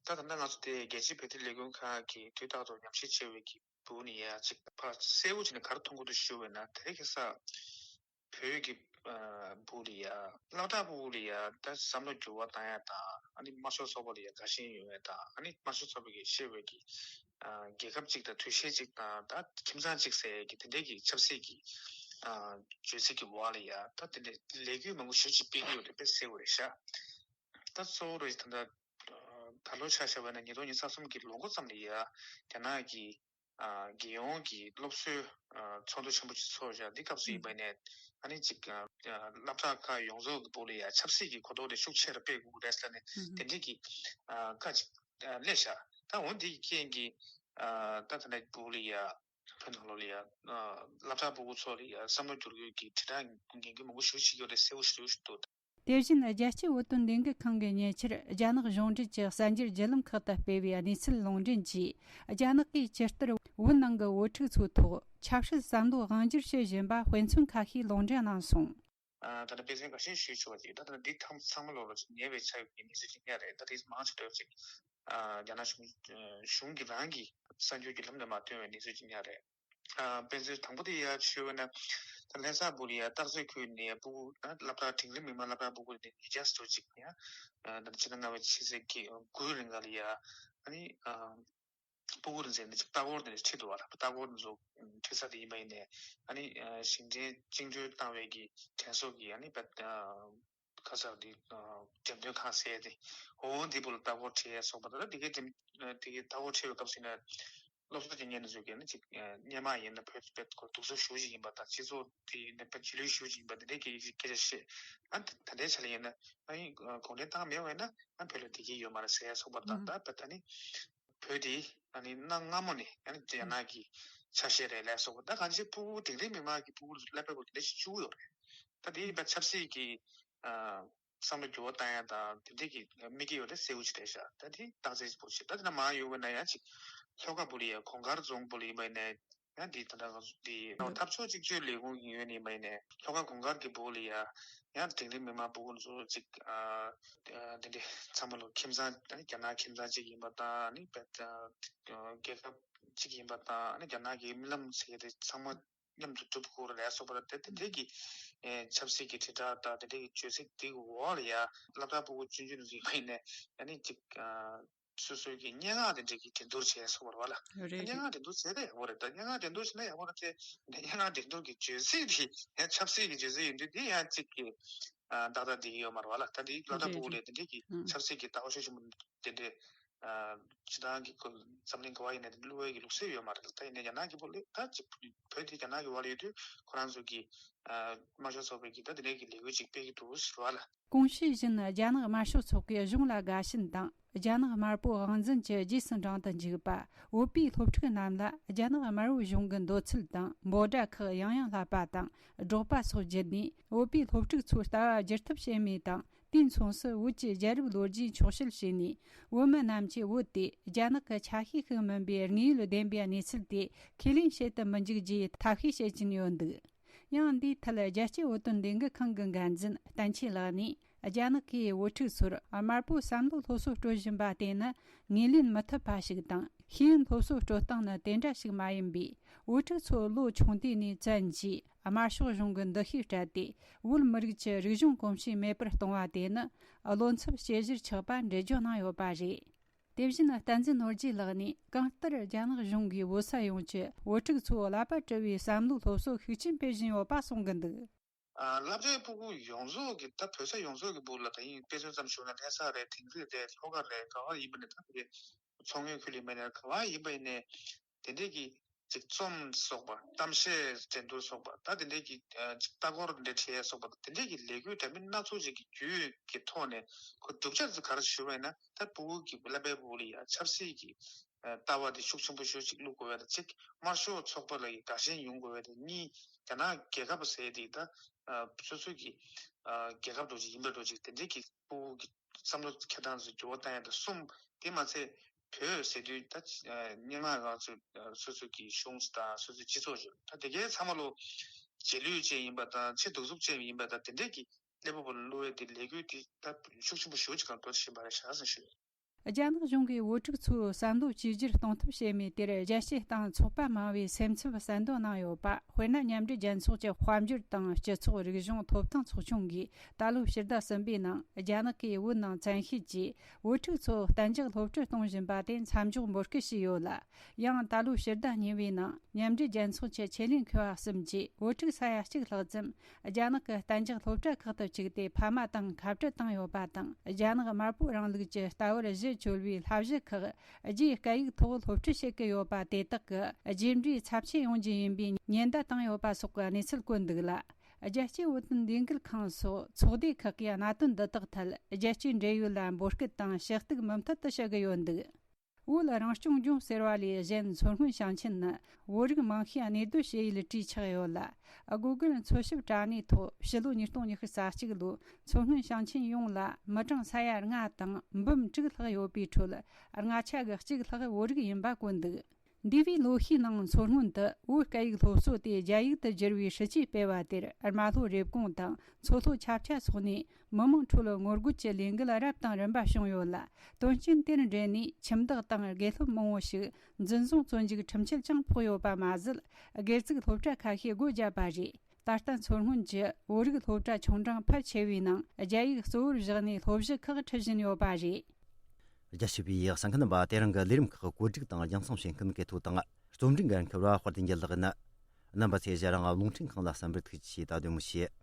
ད་ད་ལྟ་ང་ཚོ་དེ་རྒྱལ་སྤྱིའི་བོད་དོན་ལས་འགུལ་ཁང་གིས་དུས་རྟག་ཏུ་ཉམས་ཞིབ་བྱེད་པའི་གི་སྦུག་ནས་ཡ་གཅིག་ཕར་གསལ་བོ་བྱས་ནས་ག་རེ་མཐོང་གི་འདུག་ཞུ་བས་ན། དེ་རིང་ཁ་སང་བོད་ཀྱི་ཨ་སྦུག་ལ་ཡ་སློབ་གྲྭ་སྦུག་ལ་ཡ་ད་བསམ་བློ་འགྱུར་བ་བཏང་ཡ་དང་། ཨ་ནི་དམར་ཤོག་ཚོགས་པ་ལ་ཡ་དགའ་ཞེན་ཡོད་ཡ་དང་། ཨ་ནི་དམར་ཤོག་ཚོགས་པ་གིས་བཤད་པའི་གི་ཨ་རྒྱལ་ཁབ་གཅིག་དང་དུས་ཆེན་གཅིག་དང་ད་ཁྱིམ་ཚང་གཅིག་ཟེར་ཡ་གི་དེ་འདྲའི་གི་ཆབ་སྲིད་ཀྱི་ཨ་བརྗོད་ཚིག་གི་འོག་ལ་ཡ་ད་དེ་འདྲའི་ལས་འགུལ་མང་པོ་ཞེ་པོ་ཅིག་སྤེལ་གྱི་ཡོད་རེད་པས་གསལ་བོ་རེད་ཤག་ད་གཙོ་བོ་རེད་ད་ལྟ། ད་ལོ་ཆ་བཞག་པ་ན་ཉིས་སྟོང་ཉི་ཤུ་རྩ་གསུམ་གྱི་ལོ་འགོ་ཙམ་ལ་ཡ་རྒྱ་ནག་གི་ཨ་རྒྱལ་ཡོངས་ཀྱི་སློབ་གསོའི་ཨ་ཚོགས་འདུ་ཆེན་པོ་ཅིག་ཚོགས་བཞག་འདི་སྐབས་སུ་ཡིན་པ་ནས། ཨ་ནི་ཅིག་ཨ་སློབ་གྲྭ་ཁག་ཡོངས་རྫོགས་ཀྱི་སྦུག་ལ་ཡ་ཆབ་སྲིད་ཀྱི་གོ་རྟོགས་དེ་ཤུགས་ཆེ་རུ་སྤེལ་དགོས་ཀྱི་རེད་ཟེར་ནས་དེ་འདྲའི་གི་ཨ་བཀའ་ཅིག་ཨ་སླེབས་ཤག་ད་འོ་འདི་གི་རྐྱེན་གྱིས་ཨ་ད་ད་ལྟ་སྦུག་ལ་ཡ་བོད་ནང་ལོགས་ལ་ཡ་ཨ་སློབ་གྲྭ་ཕྲུ་གུ་ཚོ་ལ་ཡ་བསམ་བློ་བསྒྱུར་དགོས་ཀྱི་དྲིལ་བསྒྲགས་ངན་གྱི་མང་པོ་ཞེ་པོ་ཅིག་ཡོད་རེད། གསལ་བོ་ཞེ་པོ་ཅིག་འདུག་དེ་བཞིན་རྒྱལ་སྤྱིའི་བོད་དོན་ལས་འགུལ་ཁང་གིས་ཉེ་ཆར་རྒྱ་ནག་གཞུང་འབྲེལ་གྱི་གསར་འགྱུར་བརྒྱུད་ལམ་ཁག་ཏུ་སྤེལ་བའི་གནས་ཚུལ་ལུང་འདྲེན་གྱིས། རྒྱ་ནག་གིས་ཇི་ལྟར་བོད་ནང་གི་བོད་ཕྲུག་ཚོའི་ཐོག་ཆབ་སྲིད་བསམ་བློ་དབང་སྒྱུར་བྱེད་བཞིན་པ་དཔེ་མཚོན་ཁ་ཤས་ལུང་འདྲེན་གནང་སོང་། ཨ་ད་ལྟ་དཔེ་མཚོན་ཁ་ཤས་ཞུས་ཆོག་པ་ཅིག་ད་ལྟ་འདི་ཐམས་ཚང་མ་ལོག་ལ་ཅིག་ཉེ་བའི་ཆར་གྱི་གནས་ཚུལ་ཅིག་ཉག་རེད། ད་དེ་མང་ཆེ་འདྲ་ཅིག་ཨ་རྒྱ་ནག་གཞུང་གཞུང་གིས་རང་གི་གསར་འགྱུར་བརྒྱུད་ལམ་ནས་མར་བཏོན་པའི་གནས་ཚུལ་ཅིག་ཉག་རེད། ཨ་དཔེ་མཚོན་དང་པོ་དེ་ཡ་ཞུས་པ་ན། ད་ལྷ་ས་སྦུག་ལ་ཡ་སྟག་རྩེ་ཁུལ་ནས་སྤུ་གུ་ཨ་སློབ་གྲྭ་འབྲིང་རིམ་མི་དམངས་སློབ་གྲྭ་སྤུ་གུ་ནས་ཉིས་བརྒྱ་ཙམ་ཅིག་ཡ་ཨ་ད་ཕྱི་ཟླ་ལྔ་པའི་ཕྱི་ཚེས་དགུ་རིང་ག་ལ་ཡ་ཨ་ནི་ཨ་སྤུ་གུ་རེ་ཟེར་ནས་ཅིག་ལྟ་སྐོར་དེ་ཁྲིད་འདུག་བ། ལྟ་སྐོར་དེ་ཚོ་ཁྲིད་ས་དེ་ཡིན་པ་ཡིན་ནས། ཨ་ནི་ཨ་ཞིང་ཆེན་བཅིངས་འགྲོལ་བཏང་བའི་གི་དྲན་གསོ་གི་ཨ་ནི་བ་ཨ་ཁ་ས་དེ་ཨ་འགྲེམས་སྟོན་ཁང་ཟེར་དེ། འོ་འདི་པོ་ལ་ལྟ་སྐོར་ཁྲིད་ཡས་སོགས་པ་དང་། དེ་གའི་འགྲེམས་དེ་གའི་ལྟ་སྐོར་ཁྲིད་པའི་སྐབས་སུ་ཡིན་ན་སློབ་གསོ་སྤྱི་གཉེར་ཚོས་ཀྱིས་ནི་ཅིག་ཨ་སྔོན་མ་ཡིན་ན་བོད་བོད་ཁོ་སྡུག་ས་ཞེ་པོ་ཅིག་ཡིན་པ་དང་། སྤྱི་ཚོགས་དེ་ཡིན་ན་བོད་རྗེས་ལུས་ཞེ་པོ་ཅིག་ཡིན་པ་དེ་འདྲའི་སྐད་ཆ་སྐད་ཆ་བཤད། ཨ་ད་ད་ལྟའི་ཆ་ལ་ཡིན་ན་ཨ་ནི་གུང་ཁྲན་ཏང་མེད་པ་ཡིན་ན་ཨ་བོད་ལ་བདེ་སྐྱིད་ཡོད་མ་རེད་ཟེར་ཡས་སོགས་པ་དང་། ད་བོད་ད་ནི་བོད་དེ་ཨ་ནི་གནའ་སྔ་མོ་ནས་ཨ་ནི་རྒྱ་ནག་གི་ཆ་ཤས་རེད་ལབ་སོགས་པ། ད་གང་ཅི་སྤུ་གུ་འབྲིང་རིམ་མི་དམངས་ཀྱི་སྤུ་གུ་ཚོ་ཀླད་པའི་སྐོར་དེ་འདྲ་ཞིག་བཅུག་ཡོད་རེད། ད་དེ་ཡིན་པ་ཆབ་སྲིད་ཀྱི་ཨ་བསམ་བློ་འགྱུར་བ་བཏང་ཡ་དང་དེ་འདྲས་ཀྱི་དམིགས་ཀྱི་ཡོད་རེད། གསལ་བོ་ཅིག་རེད་ཤག་ད་དེ་རྟགས་གསལ་པོ་ཞིག་ད་དེ་ན་མ་ཡོང་བ་ན་ཡང་ཅིག་ལྷོ་ཁ་སྦུག་ལ་ཡ་གོང་དཀར་རྫོང་སྦུག་ལ་ཡིན་པ་ཡིན་ནའི་ ཡང་འདི་ད་ལྟ་ང་ཚོ་འདི་འཐབ་ཕྱོགས་གཅིག་གྱུར་ལས་ཁུངས་ཀྱི་ངོས་ནས་མ་ཡིན་ནས་ལྷོ་ཁ་གུང་དཀར་གྱི་སྤུ་གུ་ལ་ཡ་ཡང་འབྲིང་རིམ་མི་མང་སྤུ་གུ་ཚོ་གཅིག་ཨ་ཨ་འདི་འདྲའི་ཚང་མ་ལོ་ཁྱིམ་ཚང་ཨ་ནི་རྒྱ་ནག་ཁྱིམ་ཚང་གཅིག་ཡིན་པ་དང་ཨ་ནི་བེད་ཨ་རྒྱལ་ཁབ་གཅིག་ཡིན་པ་དང་ཨ་ནི་རྒྱ་ནག་གི་རྨི་ལམ་ཟེར་གྱི་དེ་ཚང་མ་མཉམ་དུ་སྒྲུབ་དགོས་རེད་ལ་སོགས་པ་དེ་དེ་འདྲའི་གི་ཨེ་ཆབ་སྲིད་ཀྱི་དྲིལ་བསྒྲགས་དང་དེ་འདྲའི་གི་བརྗོད་ཚིག་དེ་གི་འོག་ལ་ཡ་སློབ་གྲྭ་སྤུ་གུ་ཆུང་ཆུང་ཚོ་ཡིན་པ་ཡིན་ནས་ཨ་ནི་གཅིག་ཨ། སོ་སོའི་གི་སྙན་ངག་དེ་འདྲའི་གི་འགྲན་བསྡུར་བྱས་སོང་བར་བ་ལ། རེད་སྙན་རེད། ངག་འགྲན་བསྡུར་བྱས་ཏེ་ཡག་པོ་རེད་ད། སྙན་ངག་འགྲན་བསྡུར་བྱས་ན་ཡག་པོ་རེད་དེ། སྙན་ངག་འགྲན་བསྡུར་གི་བརྗོད་ཚིག་དེ་ཡང་ཆབ་སྲིད་ཀྱི་བརྗོད་ཚིག་ཡིན་དུས་དེ་ཡང་གཅིག་གི་ཨ་ཏག་ཏག་བསྡད་ཀྱི་ཡོད་མ་རེད་བ་ལ། ད་དེ་སློབ་གྲྭ་རེད་སྤུ་གུ་རེད། ལས་དེ་འདྲའི་གི་ཨང་ཆབ་སྲིད་ཀྱི་ལྟ་བ་ཤུགས་ཆེན་པོ་དེ་འདྲའི་ཨ་སྤྱི་བཏང་གི་ཁོ་འཛམ་གླིང་ག་བ་ཡིན་ན་དེ་བསླུ་བའི་གི་ལུགས་སྲོལ་ཡོད་མ་རེད། ད་ཡིན་ནའི་རྒྱ་ནག་གི་སྤུ་གུ་ལས་ད་གཅིག་བོད་དེ་རྒྱ་ནག་གི་བར་ལ་ཡོད་དུས་ཁོ་རང་ཚོ་གི་ཨ་དམར་ཤོག་ཚོགས་པའི་གི་ད་དེ་འདྲའི་གི་ལས་འགུལ་ཅིག་སྤེལ་གྱི་འདུག་ཟེར་བ་ལ། གོང་ཞུས་བཞིན་རྒྱ་ནག་དམར་ཤོག་ཚོགས་པས་གཞུང་ལ་དགའ་ཞེན་དང་རྒྱ་ནག་དམར་པོ་དབང་འཛིན་གྱི་རྗེས་སུ་འབྲང་དུ་འཇུག་པ། བོད་པའི་སློབ་ཕྲུག་རྣམས་ལ་རྒྱ་ནག་དམར་པོའི་གཞུང་གི་འདོད་ཚུལ་དང་འབོད་སྒྲ་ཁག་ཡང་ཡང་བསླབ་པ་དང་སྒྲོག་པ་སོགས་བརྒྱུད་ནས་བོད་པའི་སློབ་ཕྲུག་ཚོའི་ལྟ་བ་བསྒྱུར་ཐབས་བྱེད་མུས་དང་། དུས་མཚུངས་སུ་བོད་ཀྱི་རྒྱལ་རབས་ལོ་རྒྱུས་འཁྱོག་བཤད་བྱས་ནས་བོད་མི་རྣམས་ཀྱིས་བོད་དེ་རྒྱ་ནག་གི་ཆ་ཤས་ཤིག་མིན་པའི་དངོས་ཡོད་བདེན་པའི་གནས་ཚུལ་དེ་ཁས་ལེན་བྱེད་དུ་མི་འཇུག་ཅེས་ཐབས་ཤེས་བྱེད་ཀྱིན་ཡོད་འདུག་ཡང་འདིའི་ཐད་རྒྱལ་སྤྱིའི་བོད་དོན་ལས་འགུལ་ཁང་གི་འགན་འཛིན་བསྟན་ཆོས་ལགས་ནས། རྒྱ་ནག་གིས་བོད་ཕྲུག་ཚོར་དམར་པོའི་བསམ་བློའི་སློབ་གསོ་སྤྲོད་བཞིན་པ་དེ་ནི་ངོས་ལེན་མི་ཐུབ་པ་ཞིག་དང་། ཤེས་ཡོན་སློབ་གསོ་སྤྲོད་སྟངས་ནི་དེ་འདྲ་ཞིག་མ་ཡིན་པས། བོད་ཕྲུག་ཚོ་ལོ་ཆུང་དུས་ནས་བཙན་གྱིས་དམར་ཤོག་གཞུང་གི་འདུ་ཤེས་སྤྲད་དེ། བོད་མི་རིགས་ཀྱི་རིག་གཞུང་གོམས་གཤིས་མེད་པར་གཏོང་བ་དེ་ནི། བློ་འཚབ་བྱེད་གཞིར་ཆགས་པ་འགྲེལ་བརྗོད་གནང་ཡོད་པ་རེད། དེ་བཞིན་བསྟན་འཛིན་ནོར་རྒྱས་ལགས་ནས། གང་ལྟར་རྒྱ་ནག་གཞུང་གིས་བོད་ས་ཡོངས་ཀྱི་བོད་ཕྲུག་ཚོའི་ཀླད་པ་བཀྲུ་བའི་བསམ་བློའི་སློབ་གསོ་ཤུགས་ཆེན་སྤེལ་བཞིན་ཡོད་པ་གསུང་གི་འདུག་ཨ། སློབ་གྲྭའི་སྤུ་གུ་ཡོངས་རྫོགས་ཀྱི་ད་བོད་ས་ཡོངས་རྫོགས་ཀྱི་སྤུ་གུ་ལ་ད་ཡིན་དཔེ་མཚོན་ཙམ་ཞུ་ན་ལྷ་ས་རེད། དིང་རི་རེད། ལྷོ་ཁ་རེད། ག་བ་ཡིན་པ་ནས་ད་དེ་མཚོ་སྔོན་ཁུལ་ལ་མེད་ན་ག་བ་ཡིན་པ་ཡིན་ནས་དེ་འདྲས་ཀྱི་ཅིག་རྩོམ་སོགས་པ། གཏམ་བཤད་འགྲན་བསྡུར་སོགས་པ། ད་དེ་འདྲས་ཀྱི་ཨ་ཅིག་ལྟ་སྐོར་འདྲ་བྱས་སོགས་པ། དེ་འདྲས་ཀྱི་ལས་འགུལ་འདྲ་མིན་སྣ་ཚོགས་ཅིག་གི་བརྒྱུད་ཀྱི་ཐོག་ནས་ཁོ་བསྒྲུབ་བྱ་ཚོ་ག་རེ་ཞུ་བ་ཡིན་ན། ད་སྤུ་གུ་གི་ཀླད་པའི་སྤུ་གུ་ལ་ཡ་ཆབ་སྲིད་ཀྱི་ཨ་ལྟ་བ་དེ་ཤུགས་ཆེན་པོ་ཞེ་ཅིག་བླུག་དགོས་པ་དང་གཅིག་དམར་ཤོག་ཚོགས་པ་ལ་ཡི་དགའ་ཞེན་ཡོང་དགོས་པ་དང་གཉིས། རྒྱ་ནག་རྒྱལ་ཁབ་ཟེར་དེ་ད་ཨ་སོ་སོ་གི་ཨ་རྒྱལ་ཁབ་འདྲ་ཅིག་ཡིན་པ་འདྲ་ཅིག་དེ་འདྲའི་གི་སྤུ་གུ་གི་བསམ་བློ་འཁྱེར་སྟངས་སུ་འགྱུར་བ་བཏང་ཡ་དང་གསུམ། དེ་མ་ཚད་བོད་ཟེར་དུས་ད་ཨ་སྙན་ངག་ང་ཚོ་ཨ་སོ་སོ་གི་གཞུང་དང་སོ་སོའི་སྤྱི་ཚོགས་ཅིག་ད་དེ་གའི་ཚང་མ་ལོ་རྗེས་ལུས་ཅན་ཡིན་པ་དང་ཕྱི་གདུག་རྩུབ་ཅན་ཡིན་པ་དང་དེ་འདྲའི་གི་ཀླད་པ་བོར་བླུ་བའི་དེ་ལས་འགུལ་དེ་ད་ཤུགས་ཆེན་པོ་ཞེ་ཅིག་གང་འགྲོ་བཞིན་པ་རེད་ཤག་ཟེར་ཞུ། རྒྱ་ནག་གཞུང་གིས་བོད་ཕྲུག་ཚོའི་བསམ་བློ་བཅོས་བསྒྱུར་གཏོང་ཐབས་བྱེད་མུས་དེར་རྒྱལ་སྤྱིའི་སྟེང་ཚོགས་པ་མང་བས་སེམས་འཚབ་གསལ་འདོན་གནང་ཡོད་པ། དཔེར་ན། མཉམ་འབྲེལ་རྒྱལ་ཚོགས་ཀྱི་དཔལ་འབྱོར་དང་སྤྱི་ཚོགས་རིག་གཞུང་ཐོབ་ཐང་ཚོགས་ཆུང་གིས་ད་ལོའི་ཕྱི་ཟླ་གསུམ་པའི་ནང་རྒྱ་ནག་གིས་བོད་ནང་བཙན་ཤེད་ཀྱིས་བོད་ཕྲུག་ཚོ་གཏན་འཇགས་སློབ་ཁྲིད་གཏོང་བཞིན་པ་དེ་མཚམས་འཇོག་འབོད་སྐུལ་བྱས་ཡོད་ལ། ཡང་ད་ལོའི་ཕྱི་ཟླ་གཉིས་པའི་ནང་མཉམ་འབྲེལ་རྒྱལ་ཚོགས་ཀྱི་ཆེད་ལས་མཁས་པ་གསུམ་གྱིས་བོད་ཕྲུག་ས་ཡ་གཅིག་ལྷག་ཙམ་རྒྱ་ནག་གི་གཏན་འཇགས་སློབ་གྲྭ་ཁག་ཏུ་བཅུག་སྟེ་ཕ་མ་དང་ཁ་བྲལ་བཏང་ཡོད་པ་དང་། རྒྱ་ནག་དམར་པོའི་རིང་ལུགས་ཀྱི་ལྟ་བར་གཞི་བཅོལ་བའི་བསླབ་གཞི་ཁག་རྒྱའི་སྐད་ཡིག་ཐོག་སློབ་ཁྲིད་བྱེད་ཀྱི་ཡོད་པ་དེ་དག་གི་རྗེས་འབྲས་ཚབས་ཆེན་ཡོང་རྒྱུ་ཡིན་པའི་ཉེན་བརྡ་བཏང་ཡོད་པ་སོགས་ཀྱི་གནས་ཚུལ་བཀོད་འདུག་ལ། རྒྱལ་སྤྱིའི་བོད་དོན་ལས་འགུལ་ཁང་སོགས་ཚོགས་སྡེ་ཁག་གིས་གནད་དོན་འདི་དག་ཐད་རྒྱལ་སྤྱིའི་འབྲེལ་ཡོད་ལ་འབོད་སྐུལ་དང་ཞུ་གཏུག་མུ་མཐུད་དུ་བྱེད་ཀྱི་ཡོད་འདུག་བོད་རང་སྐྱོང་ལྗོངས་ཟེར་བ་ལས་གཞན་མཚོ་སྔོན་ཞིང་ཆེན་ནི་བོད་རིགས་མང་ཤོས་གནས་སྡོད་བྱེད་ཡུལ་གྲས་ཆགས་ཡོད་ལ། སྒོ་ཀུན་འཚོལ་ཞིབ་དྲ་གནས་ཐོག་ཕྱི་ལོ་ཉིས་སྟོང་ཉི་ཤུ་རྩ་གཅིག་ལོའི་མཚོ་སྔོན་ཞིང་ཆེན་ཡོངས་ལ་མི་གྲངས་ས་ཡ་ལྔ་དང་འབུམ་དྲུག་ལྷག་ཡོད་པའི་ཁྲོད་ལྔ་ཆ་གི་གཅིག་ལྷག་བོད་རིགས་ཡིན་པ་བཀོད་འདུག་འདས་པའི་ལོ་ཤས་ནང་མཚོ་སྔོན་དུ་བོད་སྐད་ཡིག་སློབ་གསོ་དེ་རྒྱ་ཡིག་ཏུ་བསྒྱུར་བའི་སྲིད་ཇུས་སྤེལ་བ་དེར་རྨ་ལྷོ་རེབ་གོང་དང་མཚོ་ལྷོ་ཆབ་ཆ་སོགས་ནས་མི་མང་ཁྲོད་ངོ་རྒོལ་གྱི་ལས་འགུལ་རབ་དང་རིམ་པ་བྱུང་ཡོད་ལ། དོན་རྐྱེན་དེར་འབྲེལ་ནས་ཁྱིམ་བདག་དང་དགེ་སློབ་མང་བོ་ཞིག་འཛིན་བཟུང་བཙོན་འཇུག་ཁྲིམས་ཆད་ཀྱང་ཕོག་ཡོད་པ་མ་ཟད། སྒེར་བཙུགས་སློབ་གྲྭ་ཁ་ཤས་སྒོ་བརྒྱབ་པ་རེད། ད་ལྟ་མཚོ་སྔོན་གྱི་བོད་རིགས་སློབ་གྲྭ་ཆུང་འབྲིང་ཕལ་ཆེ་བའི་ནང་རྒྱ་ཡིག་གཙོ་བོར་བཞག་ནས་སློབ་གཞི་ཁག་ཁྲིད་བཞིན་ཡོད་པ་རེད། རྒྱ་ཆེ་བའི་གསན་མཁན་རྣམ་པ། དེ་རིང་གི་ལས་རིམ་ཁག་བཀོད་སྒྲིག་དང་རྒྱང་སྲིང་བྱེད་མཁན་གལ་ཐོ་དང་རྩོམ་སྒྲིག་འགན་འཁུར་བ་དཔལ་ལྡན་རྒྱལ་ལགས་ཡིན། རྣམ་པ་ཚོས་ཞལ་རང་རླུང་འཕྲིན་ཁང་ལ་གསན་པར་ཐུགས་རྗེ་ཆེ། ད་དུང་མི་ཤེས།